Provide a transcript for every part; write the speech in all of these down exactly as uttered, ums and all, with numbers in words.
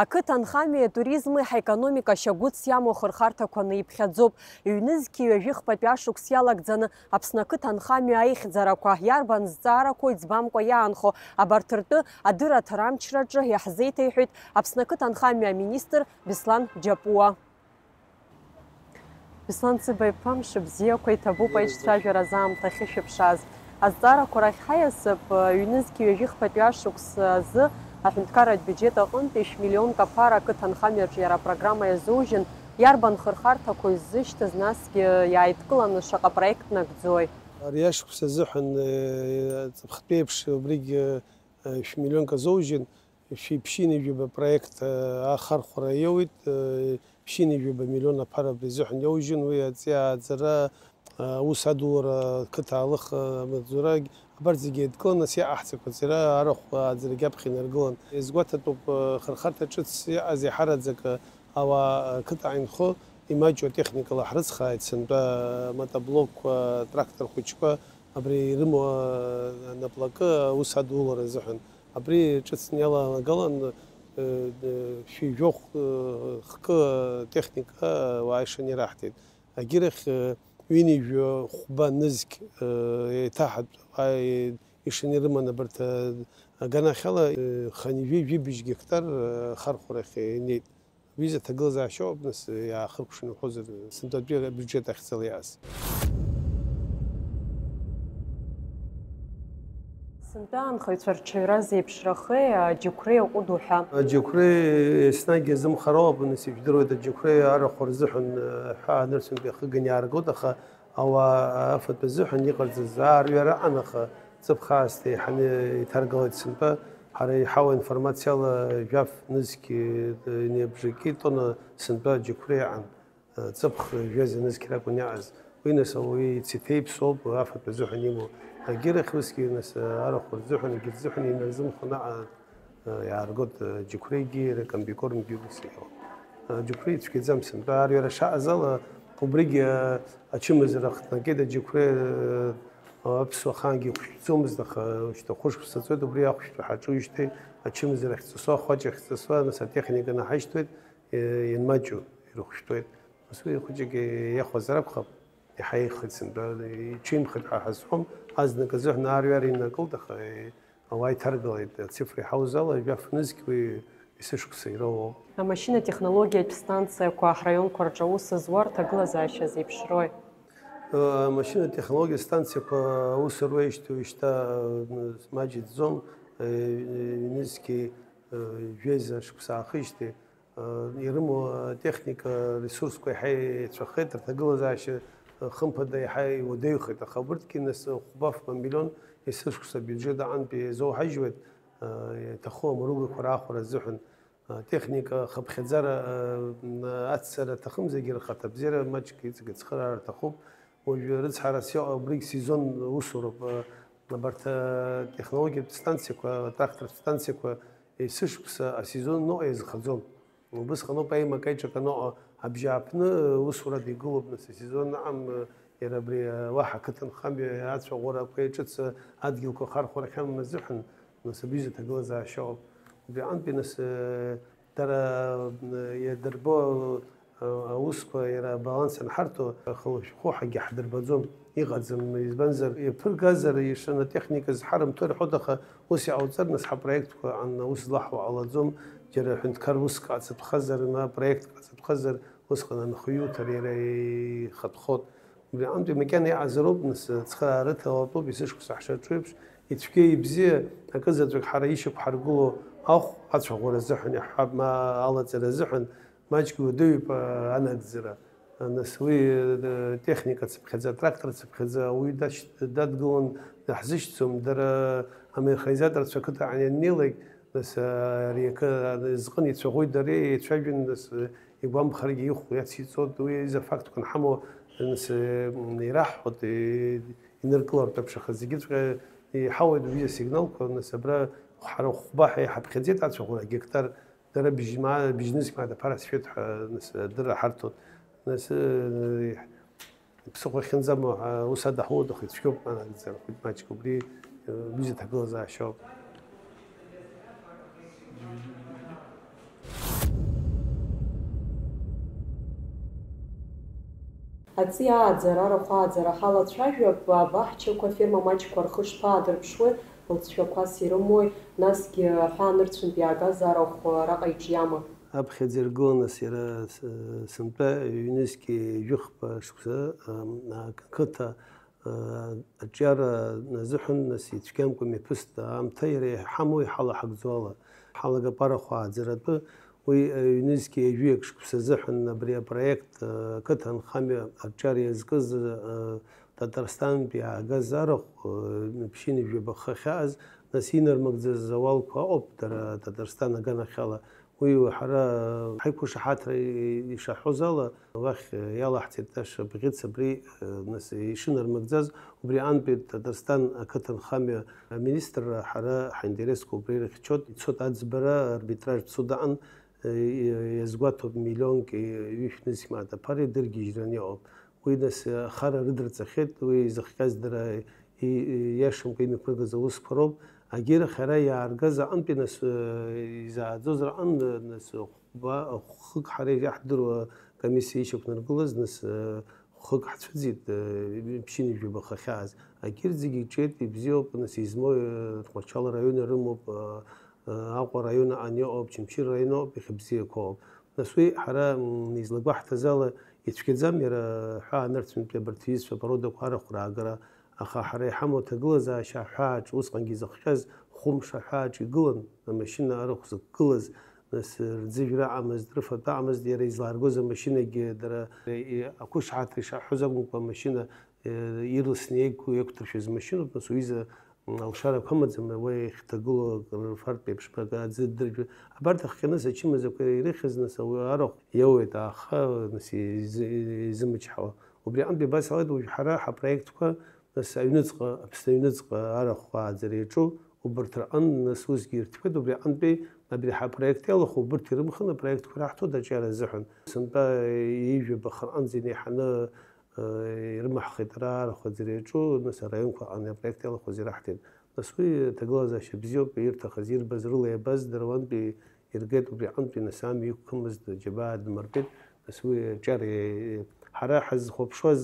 Ақыҭанхамҩеи атуризми ҳаекономика шьагәыҭс иамоу ахырхарҭақәа неиԥхьаӡоуп. Ҩнызқьи ҩажәи хԥатәи ашықәс иалагӡаны Аԥсны ақыҭанхамҩа аихьӡарақәа иарбан зҵаарақәоу иӡбамкәа иаанхо абарҭ ртәы адырраҭара амчраҿы иаҳзеиҭеиҳәеит Аԥсны ақыҭанхамҩа аминистр Беслан Џьапуа. Беслан Цыба-иԥа, мшыбзиақәа иҭабуп аишьцәажәара азы аамҭа ахьышәыԥшааз. Азҵаарақәа рахь ҳаиасып, ҩнызқьи ҩажәи хԥатәи ашықәс азы аҳәынҭқарратә биуџьет аҟынтәи шә-миллионк аԥара ақыҭанхамҩаҿы иара апрограмма иазужьын, иарбан хырхарҭақәоу иззышьҭыз, насгьы иааидкыланы шаҟа проект нагӡои? Ари ашықәс азыҳәан, э, ҵыԥхтәи еиԥш убригь, э, шә-миллионк азоужьын. Шәи ԥшьынҩажәаба проект, э, ахархәара иоуит, э, ԥшьынҩажәаба миллион аԥара абри азыҳәан иоужьын, уи аҵиааӡара, э, аус адулара, қыҭа аалых, э, амаҵзурагь, абарҭ зегьы еидкыланы, нас иҟаҳҵақәаз иара арахә ааӡарагьы аԥхьа инаргылан. Иазгәаҭатәуп, э, хырхарҭа ҿыц иҟаз иаҳараӡак, э, ауаа, э, қыҭа ааинхо, имаҷу атехникала ҳрыцхрааит, сынтәа, э, мотоблокқәа, трактор хәыҷқәа, абри ирымоу, э, наплакы аус адулара азыҳәан. Абри ҿыцны иаланагалан, э, э, шәи жәохә, э, хкы техника ауаа ишаны ираҳҭеит. Агьырахь, э, ҩынҩажәи хәба нызқь, э, еиҭаҳатә ауаа ишаны ирыман абарҭ, э, аганахьала, э, хынҩажәи жәибжь гектар, э, ахархәарахь инеит. Уи изы аҭагылазаашьоуп, нас, иаахыркәшаны уҳәозар, сынтәатәи абиуџьет ахьӡала иҟаз. Сынтәа анхаҩцәа рҽаҩра зеиԥшрахеи, аџьықәреи аҟәыду ҳәа? Аџьықәреи еснагь иазымхароуп, нас ижәдыруеит, аџьықәреи арахә рзыҳәан, ҳәа анырцәынтәи ахыган иааргоит, аха ауаа афатә азыҳәан иҟарҵаз аарҩара анаха, ҵыԥх аасҭа еиҳаны иҭаргалеит сынтәа. Ҳара иҳауа информациала жәаф нызқь, э, инеибжакки тонна сынтәа аџьықәреи аан, э, ҵыԥх жәази нызқь ракәын иааз. Уи, нас, ауаҩы ицеиҭеиԥсоуп афатә азыҳәан имоу. Агьырахь усгьы, нас, арахә рзыҳәан, егьырҭ рзыҳәан инарзымхо наҟ, э, иааргоит, э, џьықәреигьы, иара комбикормгьы ус иҟоуп. Э, џьықәреи цәгьаӡам сынтәа, арҩара шаҟаз ала, убригьы, э, ачымазара ахҭнакит, аџьықәреи, э, аԥсуа ахаангьы ихәшәтәӡомызт, аха шьҭа хәышықәса ҵуеит, убри ахәшәтәра ҳаҿуижьҭеи ачымазара ахьҵысуа, ахәаҷ ахьҵысуа, нас атехника наҳашьҭуеит, э, ианмаҷу ирыхәшәтәуеит. Нас уи хәыҷык иахәазар акәхап. Иаҳа еиӷьхеит сынтәа, иҽеимхеит ҳәа ҳазҳәом, азнык азыҳәан аарҩара инаркылт, аха, е, ауаа иҭаргалеит, ацифра иҳауз ала, жәаф нызқь уи есышықәса ироуоуп. Амашьынатә технологиатә станциақәа ҳраионқәа рҿы аус зуа рҭагылазаашьа зеиԥшрои? Э, амашьынатә технологиатә станциақәа аус руеижьҭеи уажәшьҭа, э, маҷӡам, э, ҩнызқьи, э, жәеиза шықәса аахижьҭеи, ирымоу атехника ресурсқәа иаҳа еицәахеит, рҭагылазаашьа, хымԥада, иаҳа иуадаҩхеит, аха абырҭгьы нас хәба-фба миллион есышықәса абиуџьет аҟынтәи иазоуҳажьуеит, иаҭаху амаругақәа раахәара азыҳәан. Атехника хыԥхьаӡара, аццара аҭахым зегьы рхаҭабзиара маҷк иҵегь ацхыраара рҭахуп. Уажәы рыцҳарас иҟоу абригь сезон усуроуп. Абарҭ атехнологиатә станциақәа, атрактортә станциақәа есышықәса асезон ноҟа иазхаӡом. Убысҟаноуп аимак-аиҿак аноҟа абжьааԥны усурада игылоуп, нас, асезон аҟам, иара абри, уаҳа ақыҭанхамҩа ацәаӷәарақәа ҿыц адгьылқәа ахархәарахьам азыҳәан, нас, абри изы аҭагылазаашьа ыҟоуп. Убри аҟынтәи, нас, дара, иадырбо, аусқәа иара абаланс анҳарҭо, хылшәхәы ҳагьы ҳдырбаӡом, иҟаӡам, избанзар, иаԥыргазар, ишаны атехника зҳарымҭо ирҳәоит, аха ус иҟауҵар, нас ҳапроектқәа ан-, аус злаҳауа ҟалаӡом, џьара аҳәынҭқар уск ҟаҵатәхазар, ма апроект ҟаҵатәхазар, усҟан анхаҩы иуҭар иара ихатәхоит. Убри аҟынтәи макьана иҟазароуп, нас, ацхыраара рыҭалатәуп, есышықәса ҳшаҿу еиԥш, ицәгьа-ибзиа, акызаҵәык ҳара ишьақәҳаргыло ахә ацәаӷәара азыҳәан иаҳҳәап, ма алаҵара азыҳәан, маҷк иуадаҩуп, а, анагӡара. Нас уи, э, техника цыԥхьаӡа, атрактор цыԥхьаӡа ауаҩы дашь-, дадгылон, даҳзышьҭӡом. Дара амеханизаторцәа ақыҭа ианнеилак, нас, а, ари акы, а, зҟын ицәаӷәоит, дара еицәажәон, нас, э, игәамԥхаргьы ихә иациҵоит. Уи изы афактқәа анҳамоу, нас, э, м, ираҳҳәоит, э, иныркылартә аԥшаха зегьыҵәҟьа иҳауеит уи асигналқәа, нас, абра ҳара хәба ҳәа иҳаԥхьаӡеит ацәаӷәара гектар. Дара бжьма-, бжьнызқь мааҭ аԥара сшәеит ҳәа, нас, адырра ҳарҭон. Нас, э, ԥсыхәа ахьынӡамоу, ҳәа, ус ада ҳуоуп, аха ицәгьоуп, анагӡара, хәыҷ маҷк убри, э, ҩыза ҭагылазаашьоуп. Аҵиааӡара, арахә ааӡара ҳалацәажәап, абаҳчақәа, аферма маҷқәа рхы шԥаадырԥшуеи, лҵшәақәас ирымои, насгьы аҳәаа нырцәынтә иаагаз арахә араҟа иҿиама? Аԥхьаӡа иргылан, нас, иара с-, сынтәа ҩнызқьи жәыхԥа шықәса, ам, ақыҭа, а, аҿиара назыҳәан, нас, ицәгьамкәа мҩаԥыст аамҭа иара иҳамоу иҳалаҳгӡо ала, ҳалагап арахә ааӡаратәы. Уи, а, ҩнызқьи ҩажәи акы шықәса азыҳәан абри апроект, а, ақыҭа анхамҩа аҿиара иазкыз, а, Татарстантәи иаагаз арахә, а, ԥшьынҩажәаба хы ахьааз, нас, инармыгӡаз ауалқәа ыҟоуп, дара Татарстан аганахьала. Уи ҳара ҳаиқәышаҳаҭра ишаҳҳәоз ала, уахь иалаҳҵеит аша бӷьыц абри, нас, ишынармыгӡаз, убри аҟынтәи Татарстан ақыҭанхамҩа аминистрра ҳара ҳаинтересқәа убри ирыхьчоит, ицоит аӡбара, арбитраж суд аҟны, иазгәаҭоуп, миллионки ҩышәнызқь мааҭ аԥара идыргьежьраны иҟоуп. Уи, нас, ахара рыдырҵахьеит, уи изыхҟьаз дара и-, и-, иашамкәа имҩаԥыргаз аусқәа роуп. Агьирахь ара иааргаз аҟынтәи, нас, э, изааӡозар аҟын, э, нас, хәба-, хәхык ҳара иаҳдыруа комиссиа ишьақәнаргылаз, нас, э, хәхык ҳцәыӡит, э, ԥшьынҩажәаба хы ахьааз. Агьырҭ зегьы иҿиеит, ибзиоуп, нас, измоу, э, Тҟәарчал араион ирымоуп, э, э, Аҟәа араион аҟны иҟоуп, Чымчыр араион ыҟоуп, иахьа бзиақәа ыҟоуп. Нас уи ҳара, м, излагәаҳҭаз ала ицәгьаӡам, иара аҳәаа нырцәынтәи абарҭ иҩызцәа апородақәа арахә раагара, аха ҳара иҳамоу аҭагылазаашьа аҳәааҿ усҟангьы изыхҟьаз хәымш аҳәааҿ игылан, амашьына арахә зықәгылаз, нас, рӡыжәра аҟамызт, рыфатә аҟамызт, иара излааргоз амашьынагьы дара, и-, ақәышаҳаҭра ишаҳҳәоз акәымкәа, амашьына, э, ирласны еиқә-, еиқәдыршәаз машьыноуп, нас уҩыза алшарақәа амаӡам, уа иахьҭагылоу акрырфартә еиԥш, акы аӡы дыржәы. Абарҭ ахҟьаны ачымазақәа ирыхьыз, нас, ауаҩы арахә иоуеит, аха, нас, изы-, изымчҳауа. Убри аҟынтәи абас ҟалеит, уажә ҳара ҳапроектқәа, нас, аҩныҵҟа, Аԥсны аҩныҵҟа арахә ааӡара иаҿу, убарҭ рҟын, нас, усгьы ирҭбеит, убри аҟынтәи абри ҳапроект иалахәу, убырҭ ирымхын апроектқәа раҳҭоит аҿиара азыҳәан. Сынтәа ҩажәаба хырҟынӡа инеиҳаны ирымаҳхит ара арахә аӡара иаҿу, нас, араионқәа аҟны апроект иалахәыз ираҳҭеит. Нас уи аҭагылазаашьа бзиоуп, ирҭахыз, ирбаз, рыла иабаз, дара уантәи иргеит, убри аҟынтәи, нас, амҩа иқәкымызт, џьабаа дмыртәеит, нас уи аҿар, ҳара ҳазхәаԥшуаз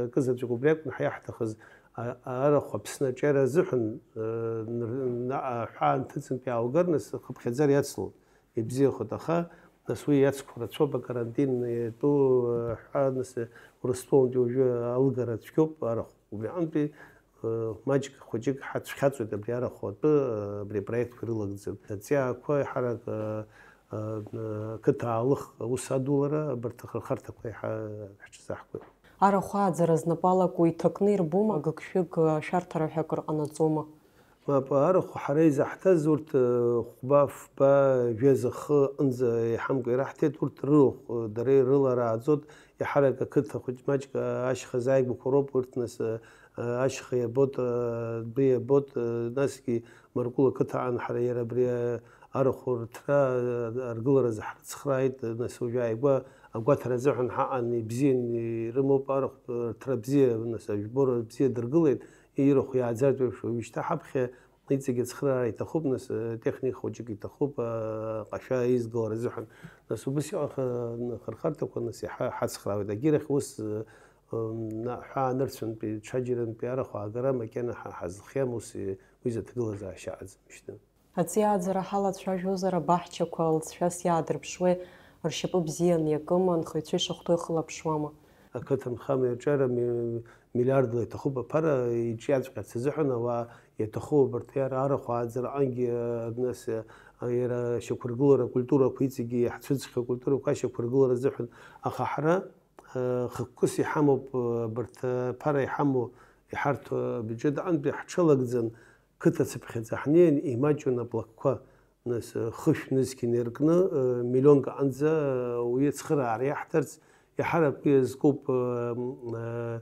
акызаҵәык убри акәын ҳиаҳҭахыз, а-, арахә Аԥсны аҿиара азыҳәан, а, нр-, наҟ аҳәаа нҭыҵынтә иааугар, нас, хыԥхьаӡара иацлон. Ибзиахоит, аха, нас, уи иацқәа рацәоуп, акарантин иатәу, ҳәа, нас, Урыстәылантәи уажәы алгара цәгьоуп арахә. Убри аҟынтәи, э, маҷк хәыҷык ҳацәхьаҵуеит абри арахә атәы, э, абри апроектқәа ирылагӡам. Аҵиаақәа еиҳарак, э, э, қыҭа аалых аус адулара, абарҭ ахырхарҭақәа еиҳа ҳаҽазаҳкуеит. Арахә ааӡара знапы алаку иҭакны ирбома, гыгшәыг ашәарҭара ҳәа акыр ҟанаҵома? Мап, арахә ҳара изаҳҭаз урҭ, э, хәба, фба, жәа зыхы аҟынӡа иҳамкәа ираҳҭеит, урҭ рырахә, э, дара ирыларааӡоит, иаҳарак ақыҭа хәыҷ маҷк, э, ашьха зааигәақәа роуп, урҭ, нас, э, э, ашьха иабот, э, адәы иабот, э, насгьы Маркул ақыҭа аан ҳара иара абри, э, арахә рыҭра, э, аргыларазы ҳрыцхрааит, э, нас уажәы ааигәа агәаҭара азыҳәан ҳаҟан, ибзиан, ирымоуп арахә, э, рыҭра бзиа, нас ажәбора бзиа дыргылеит, ирахә иааӡартә еиԥш, уажәшьҭа ҳаԥхьа иҵегь ацхыраара иҭахуп, нас, э, техника хәыҷык иҭахуп, э, аҟашәа изгалара азыҳәан. Нас убас иҟоу ахы-, ахырхарҭақәа, нас, иаҳа ҳацхраауеит. Агьирахь ус, э, э, на-, ҳәаа нырцәынтәи, ҽаџьарантәи арахә аагара макьана ҳа-, ҳазхиам, ус, э, уи изы аҭагылазаашьа аӡам шьҭа. Аҵиааӡара ҳалацәажәозар, абаҳчақәа лҵшәас иаадырԥшуеи, ршьапы бзиан иакыма, анхаҩцәа ишахәҭоу ихылаԥшуама? Ақыҭанхамҩа аҿиара ми-, миллиардла иҭахуп аԥара иҿиаҵәҟьарц азыҳәан, ауаа иаҭаху убарҭ иара арахә ааӡара аҟынгьы, нас, иара ашьақәыргылара акультурақәа иҵегьы иаҳцәыӡхьоу акультурақәа ашьақәыргылара азыҳәан. Аха ҳара, э, хықәкыс иҳамоуп, э, абарҭ аԥара иҳамоу, иҳарҭо абиуџьет аҟынтәи ҳҽалагӡан, қыҭа цыԥхьаӡа ҳнеин, имаҷҩын аблокқәа, нас, хышә нызқь инаркны, э, миллионк аҟынӡа, э, уи ацхыраара иаҳҭарц, иаҳарак уи иазкуп, э, м, э,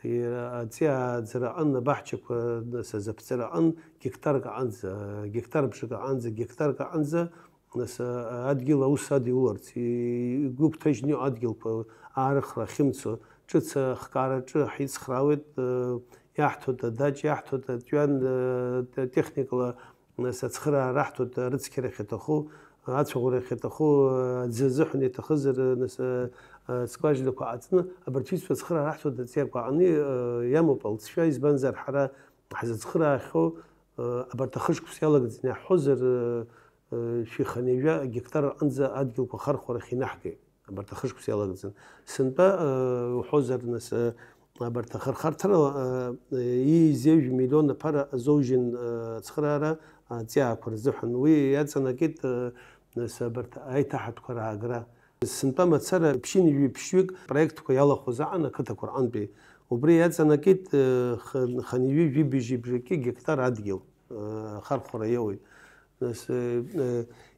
иара аҵиааӡара аҟын, абаҳчақәа, нас, азаԥҵара аҟын, гектарк аҟынӡа, гектар бжак аҟынӡа, гектарк аҟынӡа, нас, э, адгьыл аус адиуларц, и-, игәы гәҭажьны иҟоу адгьылқәа аарыхра ахьымцо, ҿыц ахкаараҿы ҳицхраауеит, э, иаҳҭоит адаҷ, иаҳҭоит аҵәҩан, э, те-, техникала, нас, ацхыраара раҳҭоит, арыцқьарахь иаҭаху, ацәаӷәарахь иаҭаху, аӡы азыҳәан иаҭахызар, нас, Скважинақәа ҟаҵаны, абарҭ ҩызцәа ацхыраара ҳҭоит аҵиарақәа аҟны, иамоуп алҵшәа, избанзар, ҳара ҳзыцхыраахьоу, абарҭ ахышықәса иалагӡаны иаҳҳәозар, шәиханеижәа гектар аҟынӡа адгьылқәа ахархәарахь инаҳгеит, абарҭ ахышықәса иалагӡаны. Сынтәа, уҳәозар, нас, абарҭ ахырхарҭарала, иизеижә миллион аԥара азоужьын, ацхыраара аҵиаақәа рзыҳәан. Уи иаҵанакит, нас, абарҭ аиҭаҳатәқәа раагара. Сынтәа мацара ԥшьынҩажәи ԥшьҩык проектқәа иалахәыз аан ақыҭақәа рҟынтәи. Убри иаҵанакит, х-, хынҩажәи жәибжьи бжаки гектар адгьыл, ахархәара иоуеит. Нас,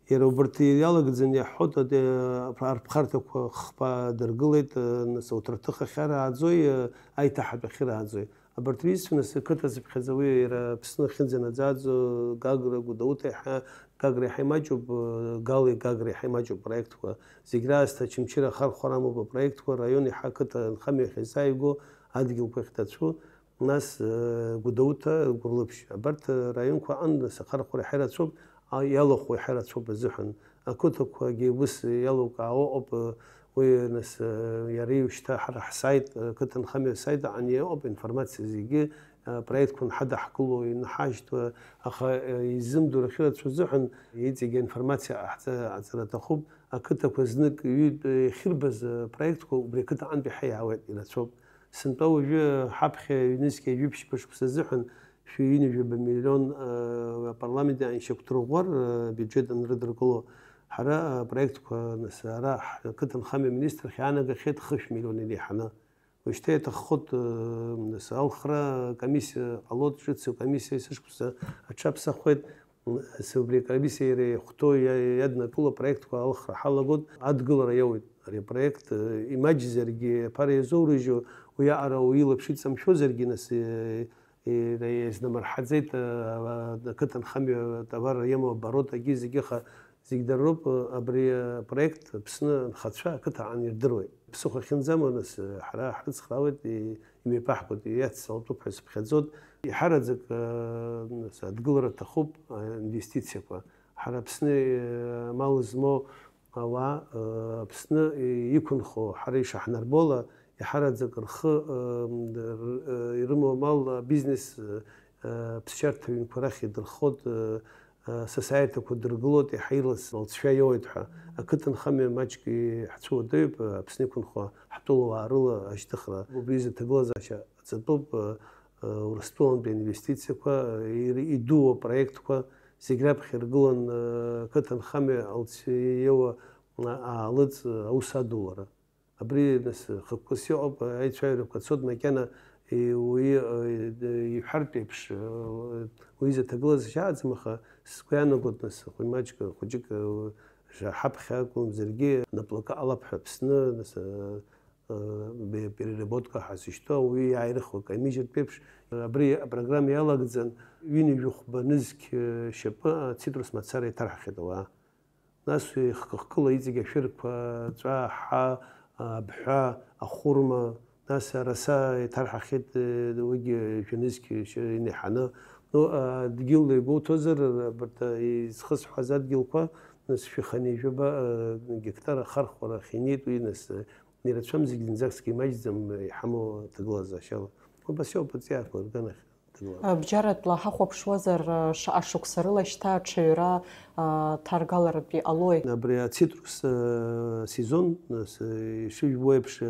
иара убарҭ иалагӡаны иаҳҳәоит, арԥхарҭақәа хԥа дыргылеит, нас, ауҭраҭых ахьарааӡои, аиҭаҳатә ахьырааӡои. Абарҭ рҩызцәа, нас, ақыҭа зыԥхьаӡа уи иара Аԥсны ахьынӡанаӡааӡо, Гагра, Гәдоуҭа иаҳа, Гагра иаҳа имаҷуп, Гали Гагра иаҳа имаҷуп проектқәа. Зегь раасҭа Очамчыра ахархәара амоуп апроектқәа, раион иаҳа ақыҭа анхамҩа ахьазааигәоу адгьылқәа ахьҭацәу, нас, Гәдоуҭа, Гәылрыԥшь. Абарҭ раионқәа аҟны, нас, ахархәара иаҳа ирацәоуп, а, иалахәу иаҳа ирацәоуп азыҳәан. Ақыҭақәагьы ус иалукаауа ыҟоуп, уи, нас, иара иушьҭа ҳара ҳсайт, ақыҭанхамҩа асайт аҟны иҟоуп, информациа зегьы, апроектқәа анҳадаҳкыло, инаҳашьҭуа, аха, изымдыруа ахьырацәоу азыҳәан иҵегьы аинформациа ҟаҳҵа-, ҟаҵара аҭахуп. Ақыҭақәа знык ҩынтә иахьырбаз апроектқәа убри ақыҭа аҟынтә иаҳа иаауеит, ирацәоуп. Сынтәа уажәы ҳаԥхьа ҩнызқьи жәиԥшьба шықәса азыҳәан шәи ҩынҩажәаба миллион, э, апарламент аҟны ишьақәдырӷәӷәар, э, абиуџьет анрыдыркыло, ҳара апроектқәа, нас, ара ҳқыҭанхамҩа аминистрахь иаанагахьеит хышә миллион иреиҳаны. Уажәшьҭа иаҭаххоит, э, нас, алхра комиссиа ҟалоит, ҿыц комиссиа есышықәса аҽаԥсахуеит. Нас убри акомиссиа иара ихәҭоу иа-, иаднакыло апроектқәа алхра ҳалагоит, адгылара иоуеит ари апроект, э, имаҷзаргьы, аԥара иазоурыжьуа, уи аҟара уи илаԥш иҵамшәозаргьы, нас, э, иара иазнамырҳаӡеит, э, ақыҭанхамҩа атовар иамоу оборот агьи зегьы, аха зегь дара роуп, э, абри апроект Аԥсны анхацәа ақыҭа аан ирдыруеит. Ԥсыхәа ахьынӡамоу, нас, э, ҳара ҳрыцхраауеит, и-, имҩаԥаҳгоит, иацҵалатәуп ҳәа сыԥхьаӡоит. Иҳараӡак, э, нас, адгылара аҭахуп, аинвестициақәа. Ҳара Аԥсны, э, амал змоу ауаа, э, Аԥсны иқәынхо, ҳара ишаҳнарбо ала, иҳараӡак рхы, э, р-, э, ирымоу амал, абизнес, э, э, ԥсшьарҭа ҩынқәа рахь идырххоит, э, э, асасааирҭақәа дыргылоит, иаҳа илас алҵшәа иоуеит ҳәа. Ақыҭанхамҩа маҷк иҳцәыуадаҩуп, э, Аԥсны иқәынхо ҳтәылауаа рыла ашьҭыхра. Убри изы аҭагылазаашьа ҵатәуп, э, э, Урыстәылантәи аинвестициақәа, э, ир-, идуу апроектқәа зегь раԥхьа иргылан, э, ақыҭанхамҩа алҵшәа иоуа, э, аалыҵ, э, аус адулара. Абри, нас, хықәкыс иҟоуп, аицәажәарақәа цоит, макьана, и-, уи, э, иҳәартә еиԥш, э, уи изы аҭагылазаашьа аӡам, аха сгәы иаанагоит, нас, хәи маҷк, хәыҷык, э, ҳаԥхьа акәымзаргьы, наплакы ҟалап ҳәа Аԥсны, нас, э, э, бе-, переработка ҳәа зышьҭоу, уи иааирыхуа акаимыжьыртә еиԥш, абри апрограмма иалагӡан, ҩынҩажәи хәба нызқь, э, шьапы ацитрус мацара иҭарҳахьеит ауаа. Нас уи хкы-хкыла иҵегь ашәырқәа, аҵәа, аҳа, абҳәа, ахәырма, нас араса иҭарҳахьеит, э, уигьы жәанызқь ш-, инеиҳаны. Ну, а, дгьыл игәоуҭозар, абарҭ, а, изхысҳәааз адгьылқәа, нас шәи хынҩажәаба, а, гектар ахархәара ахьиниеит уи, нас, а, ирацәам зегь зынӡаск имаҷӡам, а, иҳамоу аҭагылазаашьала. Убас иоуп аҵиаақәа рганахь. Бџьаратәла ҳахәаԥшуазар, шаҟа шықәса рыла шьҭа аҽаҩра, а, ҭаргалартә иҟалои? Абри ацитрус, а, сезон, нас, а, ишыжәбо еиԥш,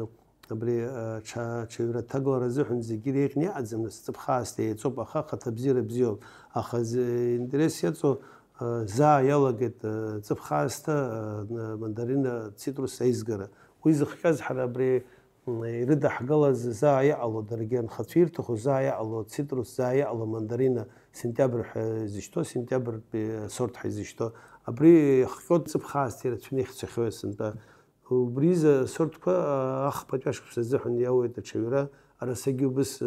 абри, а, аҽа-, аҽаҩра аҭагалара азыҳәан зегьы иреиӷьны иҟаӡам, нас, ҵыԥх аасҭа еиҵоуп, аха ахаҭа бзиара бзиоуп. Аха зы-, интерес иаҵоу, а, заа иалагеит, а, ҵыԥх аасҭа, а, н-, мандарина цитрус аизгара. Уи зыхҟьаз ҳара абри М, ирыдаҳгалаз заа иҟало, даргьы анхацәа ирҭаху заа иҟало, цитрус заа иҟало, мандарина, сентиабр ҳәа изышьҭоу, сентиабртәи асорт ҳәа изышьҭоу, абри иахҟьо ҵыԥх аасҭа ирацәаны ихьчахьоу сынтәа. Убри изы асортқәа, а, ахԥатәи ашықәс азыҳәан иауеит аҽаҩра, арасагьы убыс, э,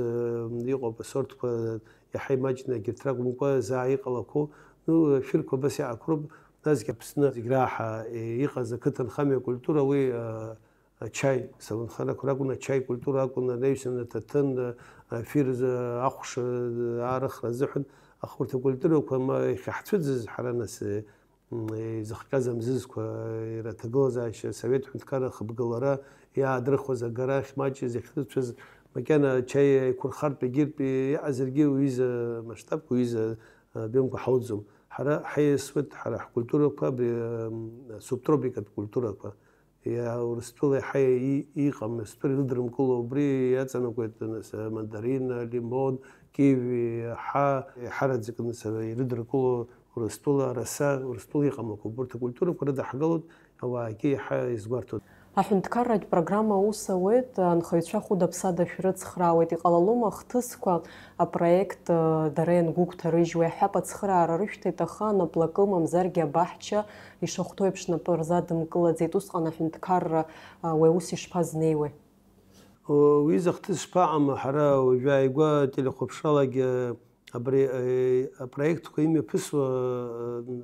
иҟоуп асортқәа, иаҳа имаҷны егьырҭ ракәымкәа, заа иҟалақәоу, ну, ашәырқәа абас иаақәруп, насгьы Аԥсны зегь раҳа, э, иҟаз ақыҭанхамҩа акультура уи, э, ачаи, саланхарақәа ракәын, ачаи культура акәын, анаҩсан аҭаҭын, афирз, ахәша, аарыхра азыҳәан, аха урҭ акультурақәа ма иахьаҳцәыӡыз ҳара нас, изыхҟьаз амзызқәа, иара аҭагылазаашьа, асовет ҳәынҭқарра ахыбгалара иаадрыхуаз, агара ахьмаҷыз, иахьрыцәаз, макьана ачаи аиқәырхартә егьырҭ иаҟазаргьы уҩыза масштабқәа, уҩыза обиомқәа ҳауӡом. Ҳара ҳаиасуеит, ҳара ҳкультурақәа, абри, м, субтропикатә культурақәа. Иа-, Урыстәыла иаҳа и-, иҟам, Урыстәыла ирыдрымкыло, убри иаҵанакуеит, нас, мандарина, лимон, киви, аҳа, еиҳараӡак, нас, ирыдыркыло Урыстәыла, араса, Урыстәыла иҟамлақәоуп. Урҭ акультурақәа рыдаҳгалоит, ауаагьы иаҳа изгәарҭоит. Аҳәынҭқарратә программа аус ауеит, анхаҩцәа хәыда-ԥсада шәрыцхраауеит, иҟалалома ахҭысқәа апроект, э, дара иангәыгәҭарыжьуа, иаҳҳәап, ацхыраара рышәҭеит, аха анаплакы, мамзаргьы абаҳча, ишахәҭоу еиԥш, напы рзадымкылаӡеит, усҟан аҳәынҭқарра, э, уи аус ишԥазнеиуеи? Уи изы ахҭыс шԥаҟам, ҳара уажәы ааигәа телехәаԥшралагьы абри, э, апроектқәа имҩаԥысуа, э,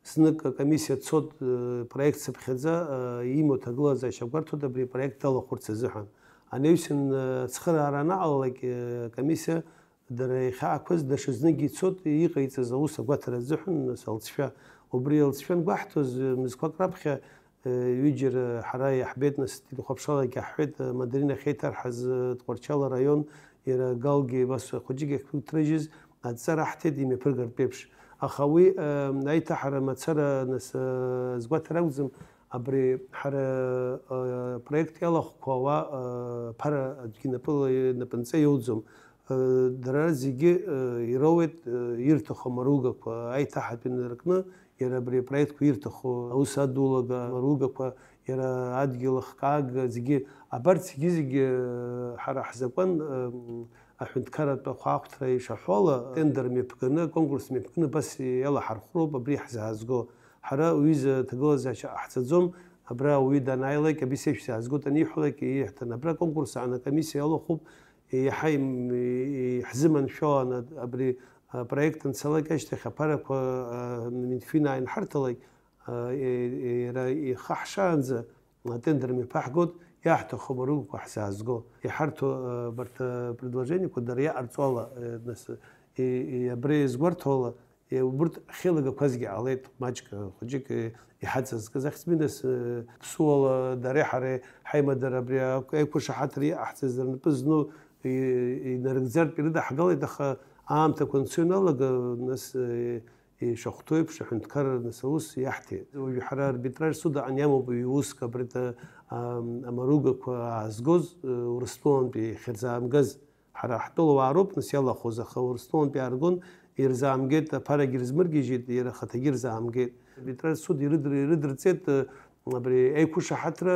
знык акомиссиа дцот, э, проект цыԥхьаӡа, э, имоу ҭагылазаашьа гәарҭоит абри апроект далахәырц азыҳәан. Анаҩсан, э, ацхыраара анаҟалалак, э, акомиссиа дара иахьаақәаз даҽазныкгьы ицот иҟаиҵаз аус агәаҭара азыҳәан, нас, алҵшәа. Убри алҵшәа ангәаҳҭоз, э, мызқәак раԥхьа, э, ҩыџьара ҳара иаҳбеит, нас, телехәаԥшралагьы ҳҳәеит, э, мандарин ахьеиҭарҳаз, э, Тҟәарчал араион, иара Галгьы, бас хәыҷык иахьҭрыжьыз, адҵа раҳҭеит имҩаԥыргартә еиԥш. Аха уи, э, аиҭаҳара мацара, нас, э, згәаҭар акәӡам, абри ҳара, э, апроект иалахәқәа ауаа, э, ԥара аӡәгьы напыла, напынҵа иоуӡом. Э, дара зегьы, э, ироуеит, э, ирҭаху амаругақәа, аиҭаҳатәи инаркны, иара абри апроектқәа ирҭаху аус адулага амаругақәа, иара адгьыл ахкаага зегьы, абарҭ зегьы-зегьы, э, ҳара ҳзакәан, э, аҳәынҭқарратә ахәаахәҭра ишаҳәо ала, тендер мҩаԥганы, аконкурс мҩаԥганы, абас иалаҳархәроуп абри ҳзаазго. Ҳара уҩыза аҭагылазаашьа ҟаҳҵаӡом, абра ауаҩы данааилак, абри сеиԥш саазгоит аниҳәалак, ииҳәҭан, абра аконкурс аан акомиссиа иалахәуп, иаҳа им-, иҳзыманшәалан абри апроект анцалак ашьҭахь аԥарақәа, а, Минфин ааинҳарҭалак, а, е-, е-, иара ихаҳшаанӡа атендер мҩаԥаҳгоит, иаҳҭаху амаругақәа ҳзаазго. Иҳарҭо, а, абарҭ, а, предложениеқәа дара иаҟарҵо ала, а, нас, и-, и-, абри иазгәарҭо ала, е, убырҭ ахьеилагақәазгьы ҟалеит, маҷк, а, хәыҷык, е, иҳаҵазкыз ахьӡ-минас, э, ԥсуала дареи ҳареи ҳаимадара абри аиқәшаҳаҭра иҟаҳҵаз рнапы зну, и-, инарыгӡартә ирыдаҳгалеит, аха аамҭақәа анцо ианалага, нас, э, ишахәҭоу еиԥш, аҳәынҭқарра, нас, аус иаҳҭеит. Уажәы ҳара арбитраж суд аҟны иамоуп ҩ-уск абарҭ, а, амаругақәа аазгоз, э, Урыстәылантәи иахьырзаамгаз. Ҳара ҳтәылауаа роуп, нас, иалахәыз, аха Урыстәылантәи иааргон, ирзаамгеит, аԥарагьы рзмыргьежьит, иара ахаҭагьы ирзаамгеит. Арбитраж суд ирыдыр-, ирыдырҵеит, э, абри аиқәышаҳаҭра,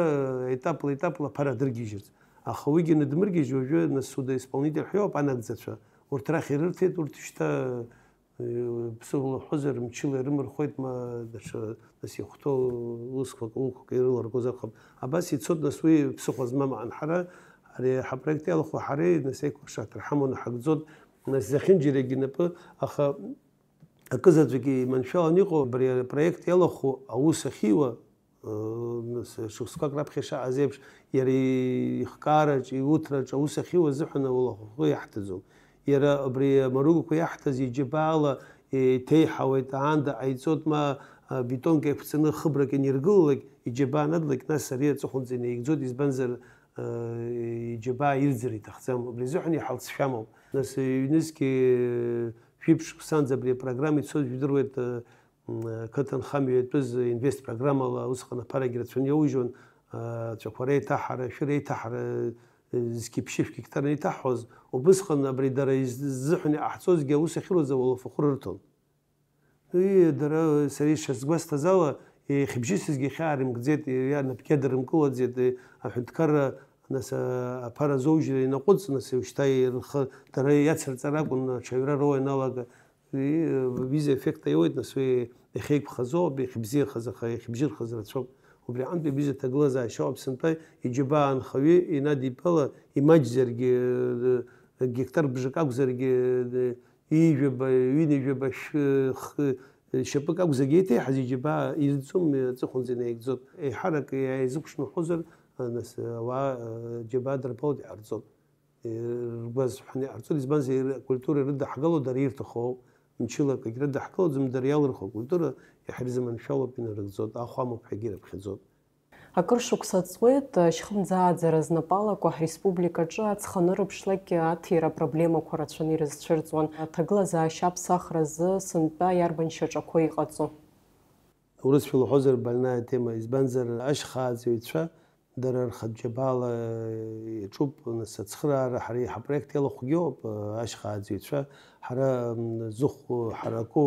э, етапла, етапла аԥара дыргьежьырц. Аха уигьы анадмыргьежь, уажәы, нас, судоисполнитель ҳәа иоуп, анагӡацәа. Урҭ рахь ирырҭеит, урҭ шьҭа, э, ԥсыхәа лаҳәозар, мчыла ирымырхәеит, ма даҽа, нас, ихәҭоу усқәак, укәак ирыларгозар ҟалап. Абас ицоит, нас, уи ԥсыхәа змам аан. Ҳара ари ҳапроект иалахәу ҳареи, нас, аиқәшаҳаҭра ҳамоуны ҳагӡоит. Нас зехьынџьарагьы инапы, аха акызаҵәык иманшәалан иҟоу абри апроект иалахәу аус ахьиуа, э, нас, шықәсқәак раԥхьа ишаҟаз еиԥш, иара ихкаараҿ, иуҭраҿ аус ахьиуа азыҳәан ауалахәы иаҳҭаӡом. Иара абри амаругақәа иаҳҭаз иџьабаала иҭеиҳауеит, аанда ҟаиҵоит, ма, а, бетонк еиқәҵаны хыбрак иниргылалак, иџьабаа надлак, нас ари аҵыхәанӡа инаигӡоит, избанзар, э, иџьабаа ирӡыр иҭахӡам, убри азыҳәан иҳалҵшәа амоуп. Нас, ҩнызқьи, э, жәиԥшь шықәсанӡа абри апрограмма ицоит, жәдыруеит, э, м, қыҭанхамҩа иатәыз инвест программала усҟан аԥарагьы рацәаны иоужьуан, э, ацәақәа реиҭаҳара, ашәы реиҭаҳара, э, зқьи ԥшьышә гектар анеиҭаҳҳәоз, убысҟан абри дара из-, ззыҳәан иҟаҳҵозгьы аус ахьыруаз ауалафахәы рырҭон. Уи дара, сара ишазгәасҭаз ала, ихьыбжьысызгьы хьаа рымкӡеит, иа-, напгьы дырымкылаӡеит, аҳәынҭқарра, нас, а, аԥара зоужьра инаҟәыҵ, нас, шьҭа рхы дара иацырҵар акәын, аҽаҩра роуа ианалага. Уи, э, виза эффект аиуеит, нас, уи иахьеиқәхазоуп, иахьыбзиахаз, аха иахьыбжьырхаз рацәоуп. Убри аҟынтә ибзиа ҭагылазаашьоуп, Аԥсынтәа иџьабаа анхаҩы инадиԥала, имаҷзаргьы, э, гектар бжак акәзаргьы, э, ҩажәаба, ҩынҩажәаба шә-, х-, шьапык акәзаргьы еиҭеиҳаз иџьабаа ирӡом, аҵыхәанӡа инаигӡоит. Еиҳарак иааизықәшныҳәозар, нас, ауаа, э, џьабаа дырбалт, иҟарҵоит. Э, ргәы азҳәаны иҟарҵоит, избанзар, ир-, акультура ирыдаҳгало дара ирҭаху ауп. Мчыла акгьы рыдаҳкылаӡом, дара иалырхуа акультура иаҳа ирзыманшәалоуп, инарыгӡоит, ахә амоуп ҳәагьы ирыԥхьаӡоит. Акыр шықәса ҵуеит, ашьхымӡааӡара знапалақәа ҳреспубликаҿы аҵх анырыԥшлакгьы аҭира апроблемақәа рацәаны ирызцәырҵуан. Аҭагылазаашьа аԥсахразы сынтәа иарбан шьаҿақәоу иҟаҵо? Урысшәа лҳәозар, больная тема, избанзар, ашьхааӡаҩцәа дара рхатә џьабаала иаҿуп, нас, ацхыраара ҳара ҳапроект иалахәгьы ауп, ашьхааӡаҩцәа ҳара, м, зыхә ҳараку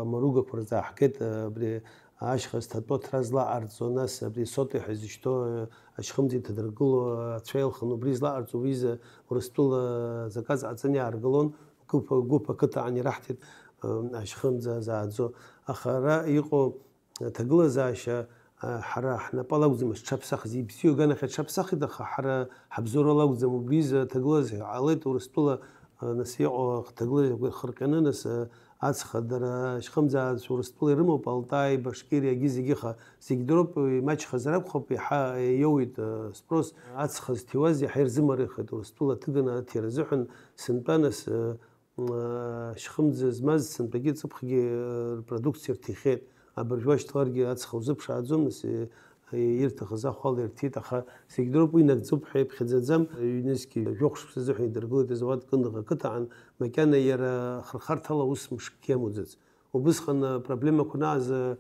амаругақәа рзааҳгеит, абри ашьха зҭатәоу аҭра злаҟарҵо, нас абри соти ҳәа изышьҭоу ашьхымӡа иҭадыргыло ацәа илхын, убри злаҟарҵо, убри изы Урыстәыла заказ ҟаҵаны иааргалон, гәыԥ, гәыԥ ақыҭаҟны ираҳҭеит, м, ашьхымӡа зааӡо. Аха ара иҟоу аҭагылазаашьа, а, ҳара ҳнапала акәӡам зҽаԥсахыз, ибзиоу аганахь аҽаԥсахит, аха ҳара ҳабзоурала акәӡам, убри изы аҭагылазаашьа ҟалеит Урыстәыла, а, нас иҟоу аҭагылазаашьақәа ирхырҟьаны, нас, а, ацха дара ашьхымӡаацәа Урыстәыла ирымоуп, Алтай, Башкириа, егьи зегьы, аха зегь дроуп, имаҷхазар акәхап, иаҳа иоуеит, а, спрос, ацха зҭиуаз иаҳа ирзымарыхеит, Урыстәыла аҭыганы аҭира азыҳәан сынтәа, нас, а, Шьхымӡа змаз сынтәагьы ҵыԥхгьы рпродукциа рҭихьеит. Абыржәы уашьҭаларгьы ацха узыԥшааӡом, нас ирҭахыз ахәала ирҭиит, аха зегь дроуп, уи нагӡоуп ҳәа иԥхьаӡаӡам. Ҩнызқьи жәохә шықәса азыҳәан идыргылеит азауад Кындыӷ ақыҭаҟан, макьана иара хырхарҭала ус мышкгьы иамоуӡац. Убысҟан апроблемақәа анааз,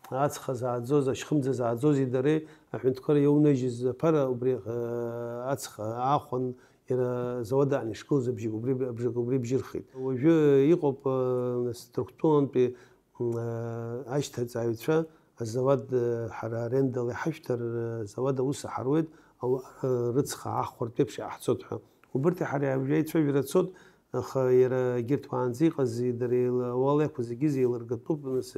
ацха зааӡоз, ашьхымӡа зааӡози дареи аҳәынҭқарра иоунажьыз аԥара убри, э, ацха аахәан, иара азауад аан ишгылаз абжьы убри, абжак убри бжьырхит. Уажәы иҟоуп, э, нас, Ҭырқәтәылантәи, м, э, ашьҭаҵааҩцәа, азауад, э, ҳара арендала иҳашәҭар, э, азауад аус аҳаруеит, ауаа, э, рыцха аахәартә еиԥш иҟаҳҵоит ҳәа. Убырҭи ҳареи абжьы аицәажәара цот, аха иара егьырҭ уаанӡа иҟази дареи уала иақәыз зегьы зеилыргатәуп, нас,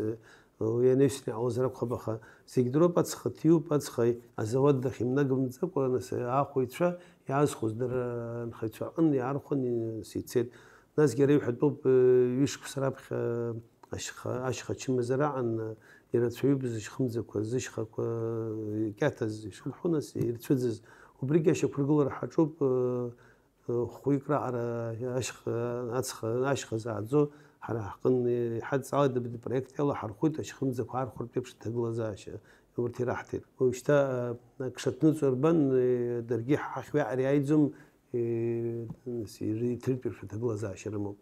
уи анаҩсны иҟалозар акәхап, аха зегь дроуп, ацха ҭиуп, ацха азауад дахьымнагымҵакәа, нас, аахәаҩцәа иаазхәоз дара анхаҩцәа рҟын иаархәан, нас, ицеит. Насгьы ара иҳәатәуп, ҩышықәса раԥхьа ашьха, ашьха чымазара аан, ирацәаҩуп зышьхымӡақәа, зышьхақәа икьаҭаз ишырҳәо, нас, ирцәыӡыз. Убригьы ашьақәыргылара ҳаҿуп, хәҩык раҟара ашьха, ацха, ашьха зааӡо, ҳара ҳҟын иҳадҵаалеит, абри апроект иалаҳархәит, ашьхымӡақәа аархәартә еиԥш аҭагылазаашьа урҭ ираҳҭеит. Уажәшьҭа, а, ак шаҭныҵуа рбан, э, даргьы ҳахь уиаҟара иааиӡом, э, нас, иры-, иҭыртәеишәа аҭагылазаашьа рымоуп.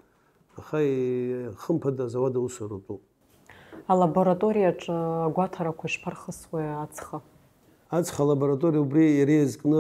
Аха, э, хымԥада, азауад аусура утәуп. Алабораториаҿы агәаҭарақәа ишԥархысуеи ацха? Ацха алабораториа, убри иара иазкны,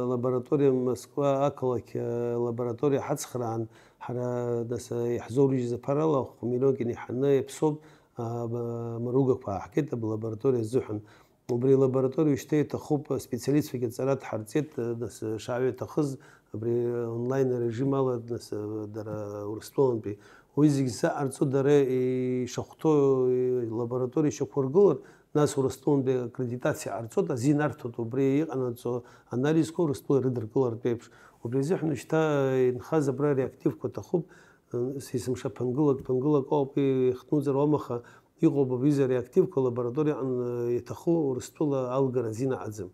алабораториа, Москва ақалақь, э, лабораториа ҳацхраан, ҳара, нас, э, иаҳзоурыжьыз аԥарала хә-миллионк инеиҳаны иаԥсоуп, а, ба-, маругақәа ааҳгеит аблабораториа азыҳәан. Убри алабораториа уажәшьҭа иҭахуп, специалистцәагьы аҵара дҳарҵеит, э, нас, э, шааҩ иаҭахыз, абри онлайн арежим ала, нас, э, дара Урыстәылантәи. Уи зегь ззаҟарҵо дара ишахәҭоу, э, лабораториа ишьақәыргылар, нас Урыстәылантәи аккредитациа ҟарҵоит, азин арҭоит убри иҟанаҵо анализқәа Урыстәыла ирыдыркылартә еиԥш. Убри азыҳәан шьҭа инхаз абра реактивқәа аҭахуп, э, есымша ԥынгылак, ԥынгылак ауп ихҭнуҵар уамаха, иҟоуп абри аҩыза реактивқәа лабораториаҟны иаҭаху Урыстәыла алгара азин аҟаӡам.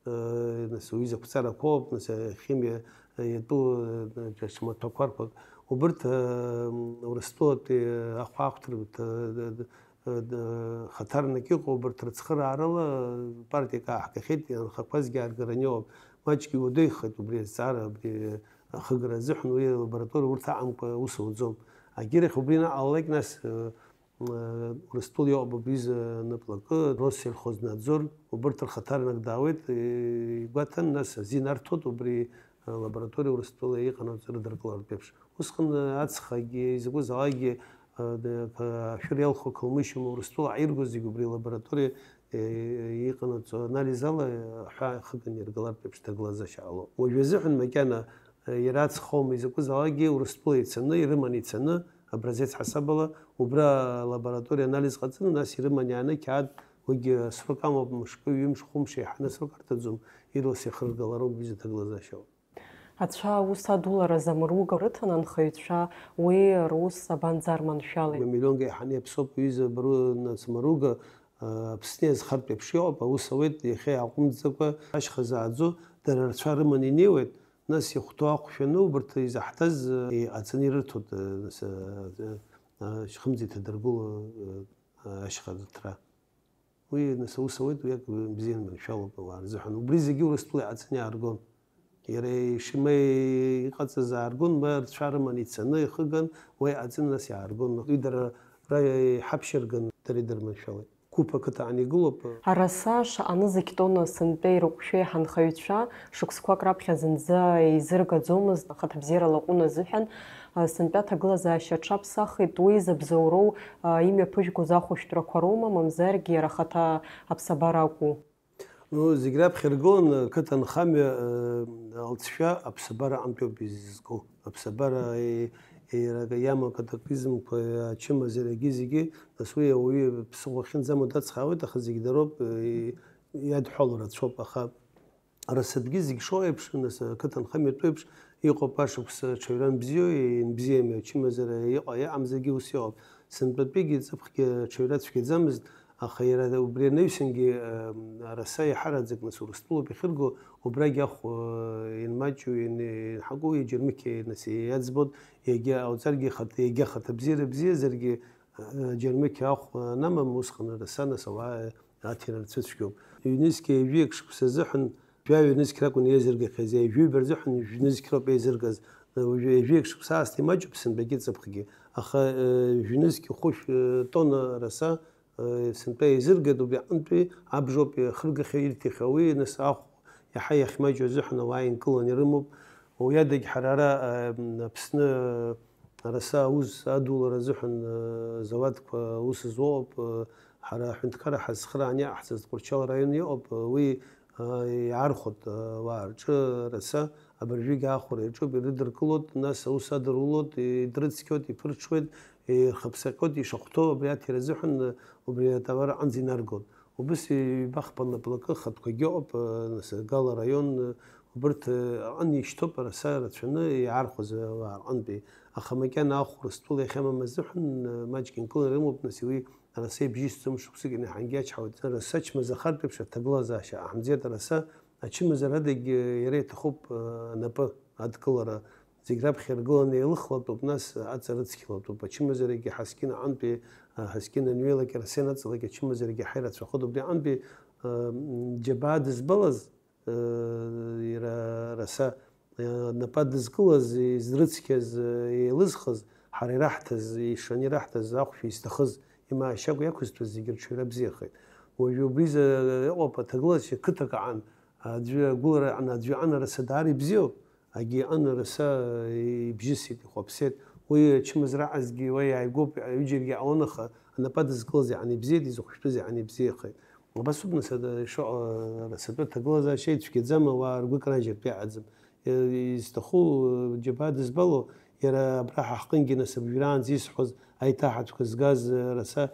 Э, нас уи закәҵарақәоуп, нас ахимиа, э, иатәу, э, џьа-, џьа маҭәақәа рҳәоит. Убырҭ, э, Урыстәылатәи, э, ахәаахәҭра, э, д-, д-, э, д-, хаҭарнак иҟоу, убырҭ рыцхыраарыла партиак ааҳгахьеит, анхақәазгьы ааргараны иҟоуп. Маҷгьы иуадаҩхеит убри азҵаара, абри ахыгара азыҳәан уи алабораториа урҭ аҟамкәа аус ауӡом. Агьырахь убри анаҟалалак, нас, э, Урыстәыла иоуп абри изы наплакы, Россельхознадзор, убырҭ рхаҭарнак даауеит, игәаҭан, нас азин арҭоит убри алабораториа Урыстәыла иҟанаҵо рыдыркылартә еиԥш. Усҟан ацхагьы, изакәызаалакгьы, ашәыр иалху акалмышьа, Урыстәыла аирго зегь убри алабораториа иҟанаҵо анализ ала аҳәаа ахыганы иргалартә еиԥш ҭагылазаашьа ҟалоуп. Уажәы азыҳәан макьана иара ацхоума, изакәызаалакгьы Урыстәыла ицаны, ирыманы ицаны, образец ҳасабала, убра алабораториа анализ ҟаҵаны, нас ирыман иааны қьаад, уигьы асрок амоуп, мышкы, ҩымш, хәымш еиҳаны асрок арҭаӡом, ирлас иахыргалароуп, уи зыҭагылазаашьоуп. Ацәа аус адулараз амыруга рыҭан анхаҩцәа, уи рус абанӡарманшәалеи? Миллионк еиҳаны иаԥсоуп, ҩыза бару, нас, маруга, а, Аԥсны иазхартә еиԥш иоуп, аус ауеит, иахьа иааҟәымҵӡакәа ашьха зааӡо, дара рцәа рыманы инеиуеит, Нас ихәҭоу ахәшә ану, убарҭ изаҳҭаз, э, иҟаҵаны ирырҭоит, э, нас, э, э, Шьхымза иҭадыргыло ашьха рыҭра. Уи нас аус ауеит, уи акәзар бзианы маншәалоуп ауаа рзыҳәан. Убри зегьы Урыстәыла иҟаҵаны иааргон. Иара ишимеи иҟаҵаз ааргон, ма рцәа рыманы ицаны ихыган, уа иҟаҵаны нас иааргон. Уи дара ра иҳаԥшьырган, дара идырманшәалеит. Қәыԥ ақыҭа ан игылоуп. Араса шаҟа нызқь тонна сынтәеи рыҟәшәеи ҳанхаҩцәа шықәсқәак раԥхьа зынӡа еизыргаӡомызт, ахаҭабзиара лаҟәын азыҳәан, сынтәа аҭагылазаашьа аҽаԥсахит, уи забзоуроу, имҩаԥыжәгоз ахәышәтәрақәа роума, мамзаргьы иара ахаҭа аԥсабара акәу? Ну, зегь раԥхьа иргон, қыҭанхамҩа, э, алҵшәа аԥсабара аҟынтәи ауп изызку. Аԥсабара, э, э, иара иамоу акатаклизмқәа, ачымазарагьы зегьы, нас уи ауаҩы ԥсыхәа ахьынӡамоу дацхраауеит, аха зегь дароуп, э, иадҳәало рацәоуп, аха арасатәгьы зегь шыҟоу еиԥш, нас ақыҭанхамҩатәу еиԥш, иҟоуп ашықәс аҽаҩра анбзиоу, ианбзиами, ачымазара иҟа-, иҟамзаргьы ус иҟоуп. Сынтәатәигьы ҵыԥхгьы аҽаҩра цәгьаӡамызт, аха иара убри анаҩсангьы, э, араса иаҳараӡак нас Урыстәылоуп иахьырго, убрагь ахә, э, ианмаҷу, иан-, ианҳаку, иџьармыкьа нас иаӡбон, иагьа ауҵаргьы ихаҭ-, иагьа ахаҭабзиара бзиазаргьы, э, џьармыкьа ахә анамам, усҟан араса нас ауаа аҭира рцәыцәгьоуп. Ҩнызқьи ҩажәи акы шықәса азыҳәан, жәаҩа нызқь ракәын еизыргахьаз, ҩажәи жәба рзыҳәан ҩажәи нызқь роуп еизыргаз. Ҩажәи акы шықәса аасҭа имаҷуп сынтәагьы ҵыԥхгьы. Аха, э, жәнызқь хәышә, э, тонна араса, э, сынтәа еизыргеит, убри аҟынтәи абжоуп ихыргахьоу, ирҭихьоу. Уи нас ахә иаҳа иахьмаҷу азыҳәан ауаа инкыланы ирымоуп. Уи адагь ҳара ара, э, Аԥсны, э, араса аус адулара азыҳәан, э, зауадқәа аус зуоуп, э, ҳара аҳәынҭқарра ҳазхраан иаҳҵаз Тҟәарчал араион иҟоуп, э, уи, э, иаархәоит, э, ауаа рҿы араса, абыржәгьы аахәара иаҿуп, ирыдыркылоит, нас аус адырулоит, идрыцқьоит, иԥырҽуеит, ирхаԥсаҟьоит, ишахәҭоу абри аҭира азыҳәан, э, убри атовар аҟынӡа инаргоит. Убыс ҩба-хԥа наплакы хатәқәагьы ыҟоуп, э, нас, Гала араион, э, убырҭ, э, аҟны ишьҭоуп, араса рацәаны иаархәаз ауаа рҟынтәи. Аха макьана ахә Урыстәыла иахьамам азыҳәан, э, маҷк инкыланы ирымоуп, нас уи араса ибжьысӡом, шықәсык инаҳагьы ачҳауеит. Араса ачмазахартә еиԥш аҭагылазаашьа ҟаҳамӡеит, араса ачымазарадагь, э, иара иҭахуп, э, анапы адкылара. Зегь раԥхьа иргыланы еилыхлатәуп, нас аҵа рыцқьлатәуп. Ачымазарагьы ҳаскьын аҟынтәи, а, ҳаскьын анҩеилак, араса ианаҵалак ачымазарагьы ҳаирацәахоит. Убри аҟынтәи, а, м, џьабаа дызбалаз, а, иара араса, а, напы адызкылаз, изрыцқьаз, а, еилызхыз, ҳара ираҳҭаз, ишаны ираҳҭаз ахәшә изҭахыз, имаашьакәа иақәызҭәыз зегьы рҽаҩра бзиахеит. Уажәы убризы иҟоуп аҭагылазаашьа қыҭак аҟан, аӡәы агәылара аҟан, аӡәы аҟан араса даара ибзиоуп. Агьи аҟан араса ибжьысит, ихәаԥсеит. Уи ачымазара аҟазгьы уа иааигәоуп, ҩыџьаргьы иҟалон, аха анапы адызкылаз иаҳан ибзиеит, изыхәшәтәыз иаҳан ибзиахеит. Абас ауп, нас, ада ишыҟоу, арасатәи аҭагылазаашьа ицәгьаӡам, ауаа ргәы кранжьыртә иаҳаӡам. Изҭаху, џьабаа дызбало, иара абра ҳа ҳҟынгьы, нас, абжьараанӡа исҳәоз аиҭаҳатәқәа згаз, араса,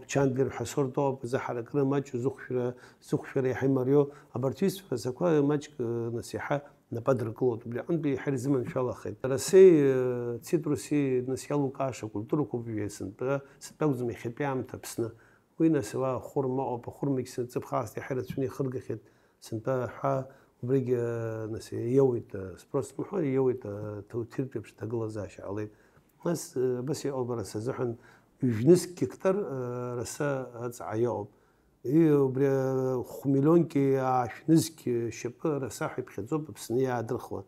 Чандлер ҳәа асорт ыҟоуп, азы ҳаракыра маҷу, зыхәшәра, зыхәшәара иаҳа имариоу, абарҭ ҩызцәа рацәақәа маҷк, нас, иаҳа напы адыркылоит, убри аҟынтәи иаҳа ирзыманшәалахеит. Арасеи, э, цитруси, нас, иалукааша культурақәоуп, уажәы сынтәа, сынтәа акәӡам, иахьатәи аамҭа Аԥсны. Уи, нас, уа ахәырма ыҟоуп, ахәырмагьы сынтәа ҵыԥх аасҭа иаҳа ирацәаны ихыргахьеит, сынтәа ҳәа убригьы, э, нас, иоуеит, э, спрос мҳәар, иоуеит, э, ҭоуҭиртә еиԥш аҭагылазаашьа ҟалеит. Нас, э, абас иҟоуп, араса азыҳәан ҩажәи нызқь гектар, э, араса аҵаҟа иҟоуп. И, убри, э, хә-миллионки аашә нызқь, э, шьапы араса ҳәа иԥхьаӡоуп Аԥсны иаадырхуа.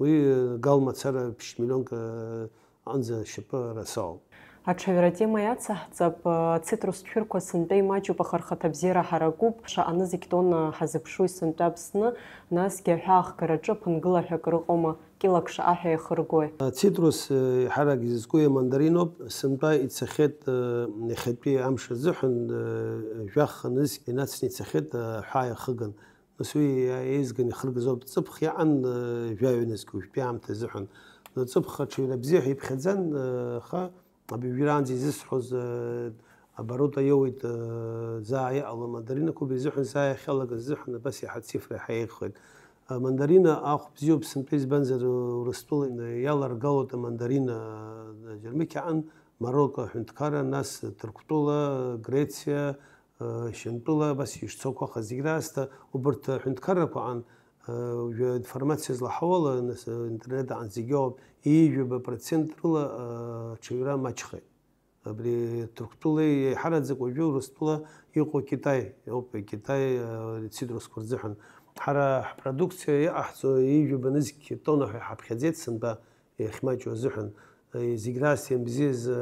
Уи, э, Гал мацара ԥшь-миллионк, э, аҟынӡа шьапы араса ауп. Аҽаҩра атема иацаҳҵап, э, ацитрустә шәырқәа сынтәа имаҷуп, аха рхаҭабзиара ҳаракуп, шаҟа нызқь тонна ҳазыԥшуи сынтәа Аԥсны, насгьы аҳәаахгараҿы аԥынгыла ҳәа акыр ыҟоума? Кьылак шаҟа ҳәа иахыргои? Ацитрус, э, еиҳарак изызку амандариноуп. Сынтәа ицахьеит, э, иахьатәи амш азыҳәан, э, жәаха нызқь инацны ицахьеит, э, аҳәаа иахыган. Нас уи еизганы ихыргаз ауп. Ҵыԥх иаан, э, жәаҩа нызқь уажәтәи аамҭа азыҳәан. Ҵыԥх аҽаҩра бзиа ҳәа иԥхьаӡан, э, аха Абыжәраанӡа изысҳәоз, э, оборота иоуеит, э, заа иҟало амандаринақәа, убри азыҳәан заа иахьалагаз азыҳәан абас иаҳа ацифра иаҳа еиӷьхоит. Амандарина ахә бзиоуп сынтәа, избанзар, Урыстәыла иаларгалоит амандарина, э, Џьармыкьаҟан, Марокко аҳәынҭқарра, нас Ҭырқәтәыла, Грециа, э, Шьамтәыла, абас ишцо ақәаха зегь раасҭа убарҭ аҳәынҭқаррақәа аҟан, э, уажәы аинформациа злаҳауала, нас, э, интернет аҟан зегь ыҟоуп, ҩажәаба процент рыла, э, аҽаҩра маҷхеит. Абри Ҭырқәтәылеи еиҳараӡак уажәы Урыстәыла иҟоу Китай ауп, Китай, э, цитрусқәа рзыҳәан. Ҳара ҳпродукциа иҟаҳҵо ҩажәа нызқь тонна ҳәа иҳаԥхьаӡеит сынтәа иахьмаҷу азыҳәан. Э, зегь раасҭа ианбзиаз, э,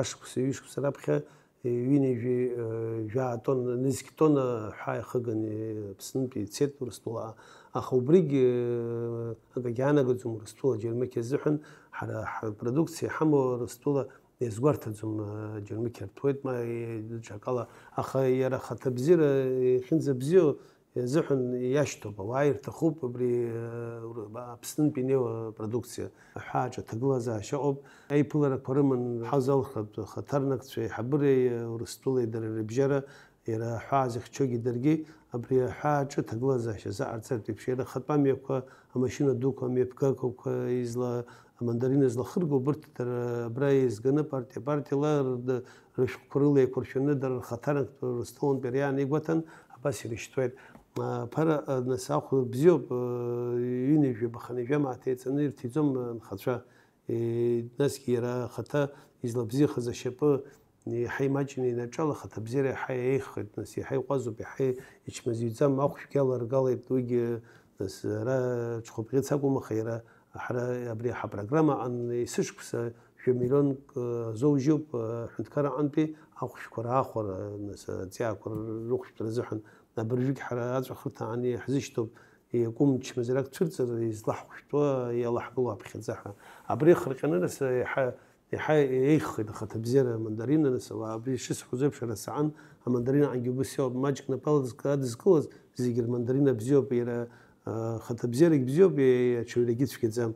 ашықәса, ҩышықәса раԥхьа, э, ҩынҩажәи, э, жәаа тонна, нызқь тонна ҳәа ихыганы Аԥснынтәи ицеит Урыстәыла. Аха убригь, э, акагьы аанагаӡом Урыстәыла Џьармыкьа азыҳәан, ҳара ҳпродукциа иҳамоу Урыстәыла иазгәарҭаӡом, э, Џьармыкьа рҭоит, ма, э, даҽакала, аха иара ахаҭабзиара, э, ихьынӡабзиоу азыҳәан иашьҭоуп, ауаа ирҭахуп абри, э, Аԥснынтәи инеиуа апродукциа. Аҳәааҿы аҭагылазаашьа ыҟоуп. Аиԥыларақәа рыман ҳазалхратә хаҭарнакцәа, аиҳабыреи, э, Урыстәылеи дара рыбжьара, иара аҳәаа зыхьчогьы даргьы абри аҳәааҿы аҭагылазаашьа азаҟарҵартә еиԥш, иара ахатәы амҩақәа, амашьына дуқәа, амҩаԥгақәақәа изла-, амандарина злахырго, убырҭ дара абра еизганы, партиа-партиала рда-, рышәҟәқәа рыла еиқәыршәаны, дара рхаҭарнак Урыстәылантәи ари аан игәаҭан, абас ирышьҭуеит. А, ԥара, а, нас ахә бзиоуп, а, ҩынҩажәи баханҩажәи мааҭ еиҵаны ирҭиӡом анхацәа. Е, насгьы иара ахаҭа излабзиахаз ашьапы еиҳа имаҷны инаҿалахеит, абзиара еиҳа еиӷьхеит, нас, еиҳа иҟәазуп, еиҳа ичмазаҩӡам, ахәшәгьы аларгалеит, уигьы, нас, ара ҽхәаԥхьыӡ акәым, аха иара ҳара абри ҳапрограмма аҟан есышықәса жәа миллионк, э, азоужьуп, э, аҳәынҭқарра аҟынтәи ахәшәқәа раахәара, нас, аҵиаақәа рыхәшәтәра азыҳәан. Абыржәгь ҳара аҵәахырҭа аан иаҳзышьҭоуп, иакәым чмазарак цәырҵыр, излаҳхәшәтәуа, иалаҳгыло аԥхьаӡа ҳәа. Абри ахырҟьаны, нас, еиҳа Иаҳа еиӷьхеит ахаҭабзиара амандарина, нас, ауаа абри шысҳәоз еиԥш, ара саан, амандарина ангьы убыс иоуп, маҷк напала дызкы-, адызкылаз зегьы рмандарина бзиоуп, иара, а, хаҭабзиарагь бзиоуп, и-, аҽаҩрагьы цәгьаӡам.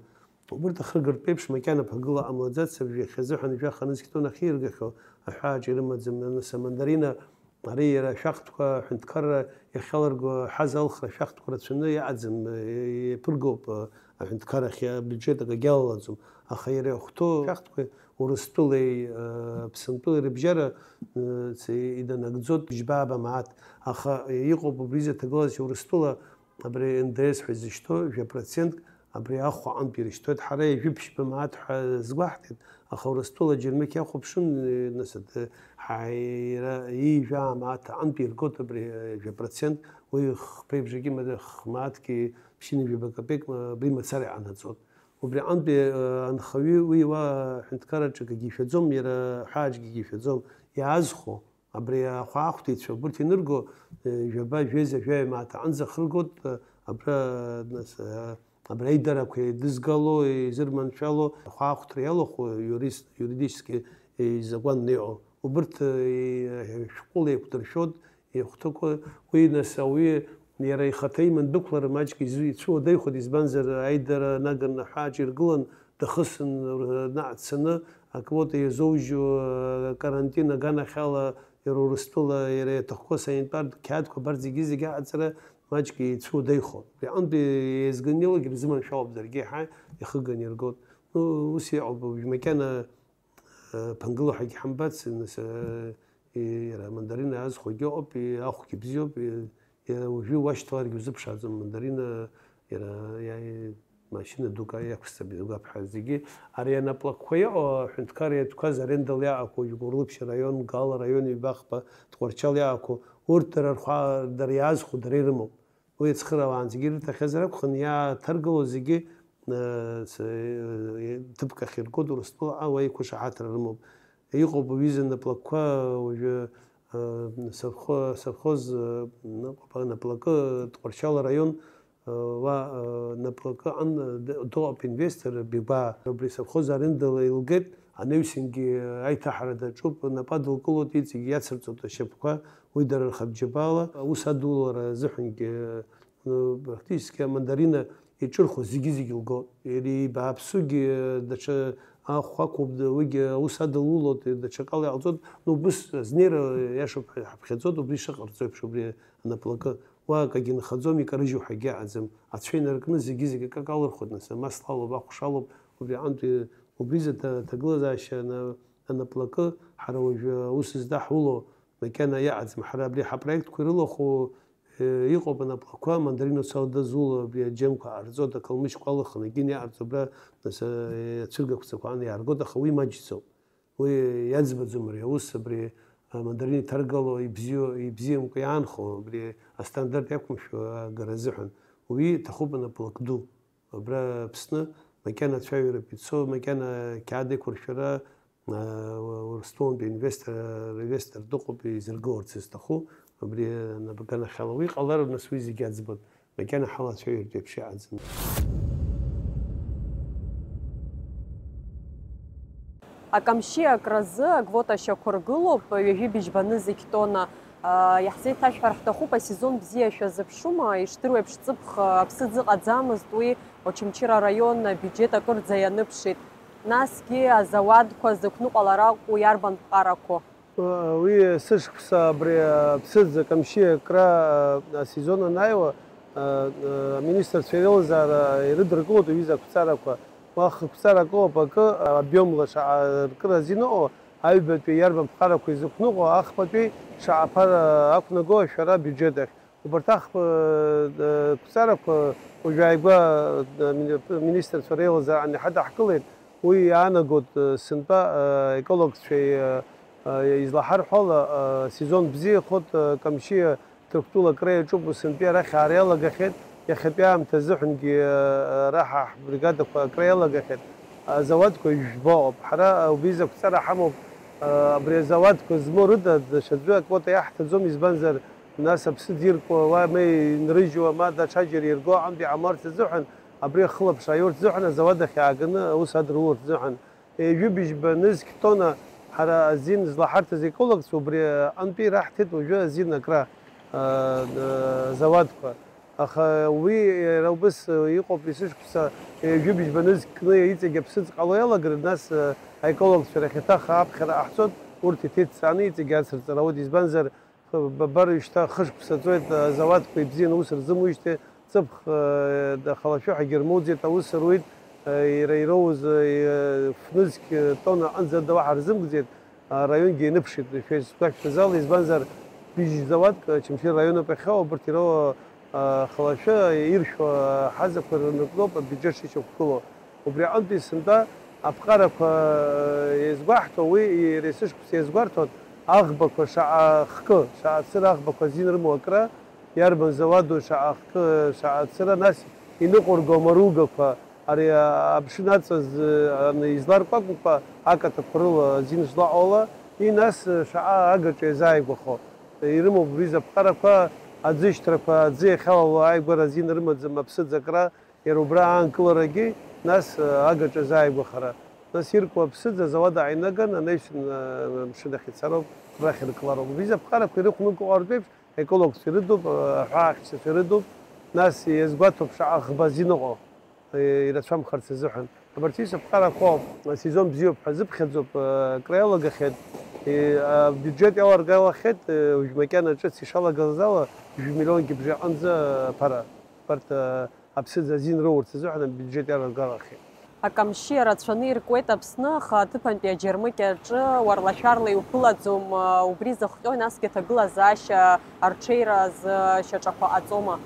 Убырҭ ахыргартә еиԥш макьана ԥагыла ҟамлаӡац, абжьы иахьазыҳәан жәаха нызқь тонна ахьиргахьоу аҳәааҿ ирымаӡам, нас, амандарина Ари иара ашәахтәқәа аҳәынҭқарра иахьалырго ҳазалхра ашәахтәқәа рацәаны иҟаӡам, иаԥыргоуп аҳәынҭқарра ахь абиуџьет акагьы алалаӡом, аха иара иахәҭоу ашәахтәқәа Урыстәылеи Аԥсынтәылеи рыбжьара иданагӡоит бжьба-ааба мааҭ, аха иҟоуп убри изы аҭагылазаашьа Урыстәыла абри Н Д С ҳәа изышьҭоу жәа процентк, Абри ахә аҟынтә ирышьҭоит, ҳара ҩажәи ԥшьба мааҭ ҳәа згәаҳҭеит, аха Урыстәыла аџьармыкьа иахәаԥшын, нас, ад-, ҳа-, иара ҩажәа мааҭ аҟынтә иргоит абри, э, жәа процент, уи хԥеи бжаки ма-, хмааҭки ԥшьынҩажәи жәаба капеик, ма-, абри мацара иҟанаҵоит. Убри аҟынтәи, э, анхаҩы уи уа аҳәынҭқарраҿы акгьы ишәаӡом, иара аҳәааҿгьы ишәаӡом, иаазхәо. Абри ахәаахәҭыҩцәа убырҭ инырго, э, жәаба, жәеиза, жәаҩа мааҭ аҟынӡа ахыргоит, э, абра, нас, э, абра аидарақәа еидызгало, изырманшәало, ахәаахәҭра иалахәу иурист-, юридически, э, изакәанны иҟоу. Убырҭ, э, шәҟәыла еиқәдыршәоит, ихәҭақәа, уи, нас, ауаҩы иара ихаҭа иман дәықәлар маҷк изу-, ицәуадаҩхоит, избанзар, аидара наган аҳәааҿ иргылан, дахысын, наҟ дцаны, аквота иазоужьу, э, карантин аганахьала, иара Урыстәыла, иара иаҭахқәоу асанитартә қьаадқәа абарҭ зегьы-зегьы аҟаҵара маҷк ицәуадаҩхоит. Абри аҟынтәи еизганы илак ирзыманшәалоуп, даргьы еиҳа ихыганы иргоит. Ну, ус иҟоуп, уажә макьана, э, ԥынгылоу ҳәагьы ҳамбац, нас, э, и-, иара амандарина азхәагьы ыҟоуп, и-, ахәгьы бзиоуп, и-, иара уажәы уашьҭаларгьы узыԥшааӡом, амандарина иара иа-, машьына дук иақәсҵап, игәаԥҳа зегьы. Ари анаплакқәа иҟоу аҳәынҭқарра иатәқәаз арендала иаҟақәоу, Гәылрыԥшь араион, Гал араион, ҩбахԥа, Тҟәарчал иаҟақәоу, урҭ дара рхәа-, дара иаазхәо, дара ирымоуп. Уи ацхыраауаанӡагьы ирыҭахьазар акәхон, иааҭаргыло зегьы, э, с-, э, ҭыԥк ахь иргоит, Урыстәылаҟа уа иқәышаҳаҭра рымоуп. Иҟоуп уи изы наплакқәа уажәы, э, совхо-, совхоз, э, наплакы Тҟәарчал араион, уа, э, наплакы аҟан, э, д-, дыҟоуп инвестор, Бигәаа. Убри асовхоз арендала илгеит, анаҩсангьы аиҭаҳара даҿуп, напы адылкылоит, иҵегь иацырҵоит ашьапқәа, уи дара рхатә џьабаала аус адулара азыҳәангьы, э, практически амандарина иҿырхуа зегьы-зегьы лгоит. Иара ибааԥсугьы, э, даҽа ахә ақәуп, д-, уигьы аус адылулоит, даҽакала иҟалҵоит. Ну, убыс азнеира, э, иашоуп ҳәа иҳаԥхьаӡоит, убри шыҟарҵо еиԥш, убри анаплакы. Уа акагьы нхаӡом, икарыжьу ҳәагьы аӡам. Ацәа инаркны зегьы-зегьы акака алырхуеит, нас, амас лалоуп, ахәша алоуп, убри аҟынтәи, убри изы аҭа-, аҭагылазаашьа ана-, анаплакы, ҳара уажәы аус зда ҳулоу макьана иаҟаӡам. Ҳара абри ҳапроектқәа ирылахәу, э, иҟоуп анаплакқәа, мандаринуцала дазуло, абри аџьамқәа ҟарҵоит, ақалмышьқәа алаханы егьин иаҟарҵо, абра, нас, э, ацәыргақәҵақәа ан иааргоит, аха уи маҷӡоуп. Уи иаӡбаӡом ари аус, абри амандарин иҭаргало ибзиоу, ибзиамкәа иаанхо, абри астандарт иақәымшәо агара азыҳәан. Уи иҭахуп анаплак ду. Абра Аԥсны макьана ацәажәаратә ицо, макьана ақьаад еиқәыршәара, аа, Урыстәылантәи инвестор, инвестор дыҟоуп изыргыларц изҭаху, абри анапы аганахьала. Уи ҟалароуп, нас, уи зегьы аӡбоит. Макьана ҳалацәажәартә еиԥш иҟаӡам. Акамшьи акразы аквота шьақәыргылоуп, ҩажәи быжьба нызқь тонна. Иаҳзеиҭашәҳәар ҳҭахуп, асезон бзиа шәазыԥшума? Ишдыру еиԥш, ҵыԥх аԥсыӡ ыҟаӡамызт, уи Очамчыра араион абиуџьет акырӡа ианыԥшит. Насгьы азауадқәа зықәныҟәалар акәу, иарбан ԥҟарақәоу? Уи сышықәса абри аԥсыӡ акамшьи акра асезон анааиуа, аминистрцәа иреилазаара ирыдыркылоит аҩыза ақәҵарақәа. Уа хықәҵарак ыҟоуп, акы, обиомла шаҟа ркыра азин ыҟоу, аҩбатәи иарбан ԥҟарақәа изықәныҟәо, ахԥатәи шаҟа ԥара ақәнаго ашәара абиуџьет ахь. Убарҭ ахԥа, э, қәҵарақәа уажәааигәа, э, мини-, министрцәа реилазаара иҳадаҳкылеит. Уи иаанагоит, э, сынтәа, э, екологцәеи, э, э, излаҳарҳәо ала, э, сезон бзиахоит, э, Камшьиа Ҭырқәтәыла акра иаҿуп, сынтәа арахь аара иалагахьеит, иахьатәи аамҭа азыҳәангьы, э, ара ҳа ҳбригадақәа акра иалагахьеит. Азауадқәа жәба ыҟоуп. Ҳара, э, убри изы ақәҵара ҳамоуп, э, абри азауадқәа змоу рыда даҽаӡәы аквота иаҳҭаӡом, избанзар, нас аԥсыӡ иркуа, уа ма инрыжьуа, ма даҽаџьара ирго аҟынтә иҟамларц азыҳәан, абри ахылаԥшра аиурц азыҳәан, азауад ахь иааганы аус адыруларц азыҳәан. Ҩажәи быжьба нызқь тонна ҳара азин злаҳарҭаз аекологцәа убри аҟынтәи раҳҭеит уажәы азин акра, а, а, зауадқәа. Аха уи иара убас иҟоуп, есышықәса ҩажәи быжьба нызқь кны иҵегь аԥсыӡ ҟало иалагар, нас, а, аекологцәа рахь еиҭах аԥхьара ҟаҳҵоит, урҭ иҭеиҭҵааны иҵегь ацырҵара ауеит, избанзар, Ба-, бара шьҭа хышықәса ҵуеит, азауадқәа ибзианы аус рзымуижьҭеи, ҵыԥх, э, ахалашәаҳәагьы рмоуӡеит, аус руеит, э, иара ироуз, э, фнызқь, э, тонна аҟынӡа ада уаҳа рзымкӡеит, араионгьы ианыԥшит, шәа исгәашәҭаз ала, избанзар, быжь зауадк, э, Очамчыра араионоуп иахьоу, абарҭ ироуа, э, ахалашәа иршәуа, э, ҳазақәа рнапноуп абиуџьет шышьақәгылоу. Убри аҟынтәи сынтәа аԥҟарақәа еизгәаҳҭо, уи иара есышықәса иазгәарҭон, аӷбақәа шаҟа хкы, шаҟа цыра аӷбақәа азин рымоу акра, иарбан зауаду шаҟа хкы, шаҟа цыра, нас иныҟәырго амаругақәа, ари амшын аҵа зы, аны изларкәакәкәа акаҭақәа рыла азин злаҟоу ала, и нас шаҟа агаҿа иазааигәахо. Ирымоуп убри заԥҟарақәа, аӡышьҭрақәа, аӡы иахьалало ааигәара азин рымаӡам аԥсыӡ акра, Иара убра аанкыларагьы, нас, агаҿа азааигәахара. Нас иркуа аԥсыӡ азауад ааинаган, анаҩсан, а, амшын ахь ицароуп, рахь иркылароуп. Убри изы аԥҟарақәа ирықәнымкәа ҟартә еиԥш, аекологцәа ирыдуп, а, аҳәаахьчацәа ирыдуп, нас иазгәаҭоуп шаҟа ӷба азин ыҟоу, а, ирацәамхарц азыҳәан. Абарҭ ҩыза аԥҟарақәа ауп, асезон бзиоуп ҳәа зыԥхьаӡоуп, а, акра иалагахьеит, и, абиуџьет иаларгалахьеит, а, уажә макьана ҿыц ишалагаз ала, жәа миллионки бжаҟынӡа аԥара. Абарҭ, а, аԥсыӡ азин роурц азыҳәан абиуџьет иалагалахьеит. Акамшьи рацәаны иркуеит Аԥсны, аха аҭыԥантәи аџьармыкьа аҿы уарлашәарла иуԥылаӡом, убри зыхҟьои насгьы аҭагылазаашьа арҽеира азы шьаҿақәа ҟаҵома?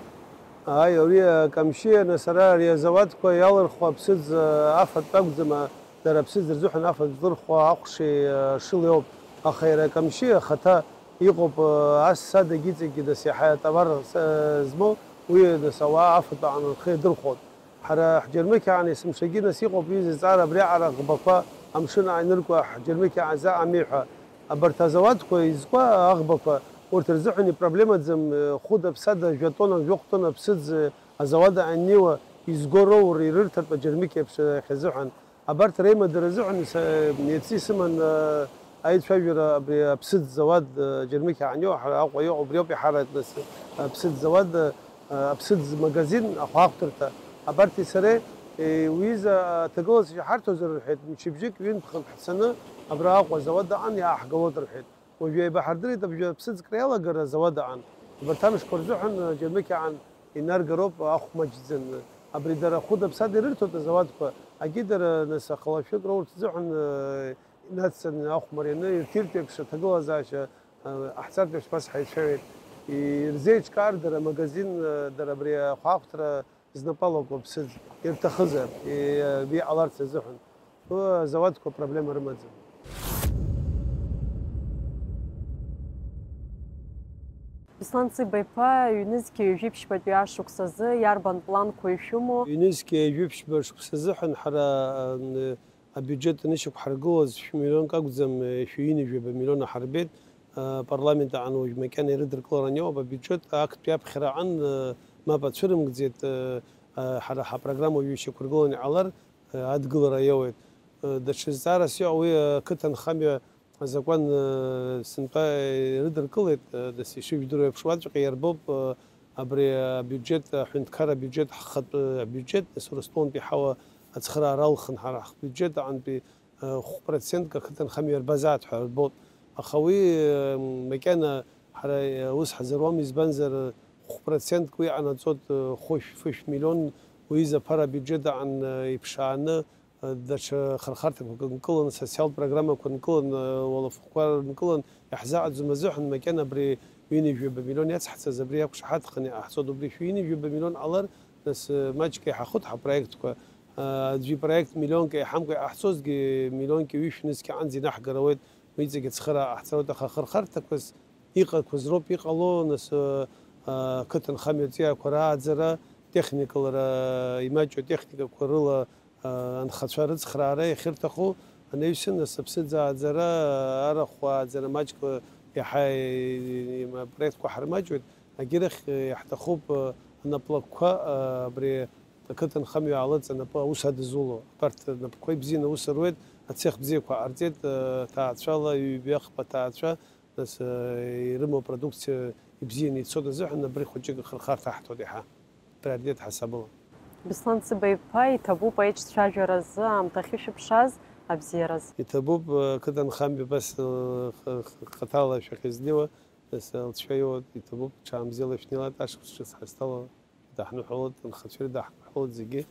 Ааи, ари акамшьи, нас ара ари азауадқәа иалырхуа аԥсыӡ, а, афатә акәӡам, а, дара аԥсыӡ рзыҳәан афатә злырхуа ахәшеи, а, шылеи ауп. Аха иара акамшьи ахаҭа Иҟоуп, ас садагь иҵегьгьы нас иаҳа атовар, э, змоу, уи нас ауаа афатә аҟны рхы иадырхәон. Ҳара ҳџьармыкьаан есымшагьы нас иҟоуп ҩыза зҵаара абриаҟара ӷбақәа амшын ааиныркуа ҳџьармыкьаан заҟа амеи ҳәа. Абарҭ азауадқәа изкуа аӷбақәа, урҭ рзыҳәан ипроблемаӡам, э, хәыда-ԥсада жәа тонна, жәохә тонна аԥсыӡ, э, азауад ааннеиуа изго роур ирырҭартә аџьармыкьа еиԥш, э, ахь азыҳәан. Абарҭ реимадара азыҳәан са, иацы исыман, а, аицәажәара абри аԥсыӡ зауад, а, Џьармыкьа ҳаниоу, ҳара Аҟәа иҟоу, убри ауп иҳараӡак нас, аԥсыӡ зауад, а, аԥсыӡ магазин, ахәаахәҭырҭа. Абарҭи сареи, е, уи изы аҭагылазаашьа ҳарҭозар рҳәеит, мчыбжьык, ҩынтә-хынтә ҳцаны абра Аҟәа азауад аҟан иааҳгалоит рҳәеит. Уажәы еибаҳардырит абжьы аԥсыӡкра иалагара азауад аҟан. Убарҭ амшқәа рзыҳәан, а, Џьармыкьаан инаргароуп ахә маҷӡаны. Абри дара хәыда-ԥсада ирырҭоит азауадқәа, агьи дара нас ахалашәык роурц азыҳәан, э, инацҵаны ахә марианы ирҭиртә еиԥш аҭагылазаашьа, э, ҟаҳҵартә еиԥш абас ҳаицәажәеит. Ирзеиҿкаар дара амагазин, э, дара абри ахәаахәҭра знапы алаку аԥсыӡ ирҭахызар, э, иҟаларц азыҳәан. Ы, азауадқәа проблема рымаӡам. Беслан Цыба-иԥа, ҩнызқьи ҩажәи ԥшьбатәи ашықәсазы иарбан планқәа ишәымоу? Ҩнызқьи ҩажәи ԥшьба шықәса азыҳәан ҳара, ан-, абиуџьет анышьақәҳаргылоз шәмиллионк акәӡам, шәҩынҩажәаба миллион аҳарбеит. Апарламент аҟны уажә макьана ирыдыркыларан иоуп абиуџьет, актәи аԥхьара аҟан, мап ацәырымгӡеит, ҳара ҳапрограмма уажәы ишьақәыргыланы иҟалар, адгылара иоуеит. Даҽа зҵаарас иҟоу уи, ақыҭанхамҩа азакәан, э, сынтәа ирыдыркылеит, э, нас ишыжәдыруа еиԥш, уаҵәҟьа иарбоуп, э, абри абиуџьет, аҳәынҭқарра абиуџьет, ҳхатәы абиуџьет, нас Урыстәылантәи ҳауа ацхыраара алхын ҳара ҳбиуџьет аҟантәи, э, хә процентк ақыҭанхамҩа иарбазаат ҳәа рбоит. Аха уи, э, макьана ҳара, э, ус ҳазыруам, избанзар, э, хә процентк уи иҟанаҵоит, э, хәышә, фышә миллион уи изы аԥара абиуџьет аҟан, э, иԥшааны, даҽа хырхарҭақәак нкылан, социалтә программақәа нкылан, уалафахәқәа нкылан, иаҳзааӡом азыҳәан, макьана абри ҩынҩажәаба миллион иацҳҵаз абри иақәшаҳаҭханы иҟаҳҵоит, убри шәҩынҩажәаба миллион ҟалар, нас, маҷк иаҳахәыҭ ҳапроектқәа, аӡәы ипроект миллионк еиҳамкәа иҟаҳҵозгьы, миллионки ҩышәи нызқьи аҟынӡа инаҳгар ауеит, уи иҵегь ацхыраара ҟаҳҵароит, аха хырхарҭақәас иҟақәаз роуп иҟало, нас, ақыҭанхамҩа аҵиаақәа рааӡара, техникала имаҷу атехникақәа рыла, анхацәа рыцхраара иахьырҭаху анаҩсан, асыԥсыӡ ааӡара, арахә ааӡара маҷк иаҳа апроектқәа ҳармаҷуеит, агьырахь иаҳҭахуп анаплакқәа абри ақыҭанхамҩа аалыҵ анапы аус адызуло. Абарҭ анапқәа ибзианы аус руеит, ацех бзиақәа ҟарҵеит, ҭаацәала, ҩбеихԥа ҭаацәа, нас, э, ирымоу апродукциа ибзианы ицоит азыҳәан, абри хәыҷык ахырхарҭа аҳҭоит иаҳа. Приоритет ҳасабала. Беслан Цыба-иԥа, иҭабуп аиҿцәажәаразы аамҭа ахьышәыԥшааз, абзиараз. Иҭабуп, э, ақыҭанхамҩа абас, э, х-, х-, хаҭала шәахьызнеиуа, нас, э, лҵшәа иоуа иҭабуп, ҽаамзеила шәнеилааит, ашықәс ҿыц ҳазҭало, даҳныҳәалоит, анхацәа ирыдаҳныҳәалоит зегьы.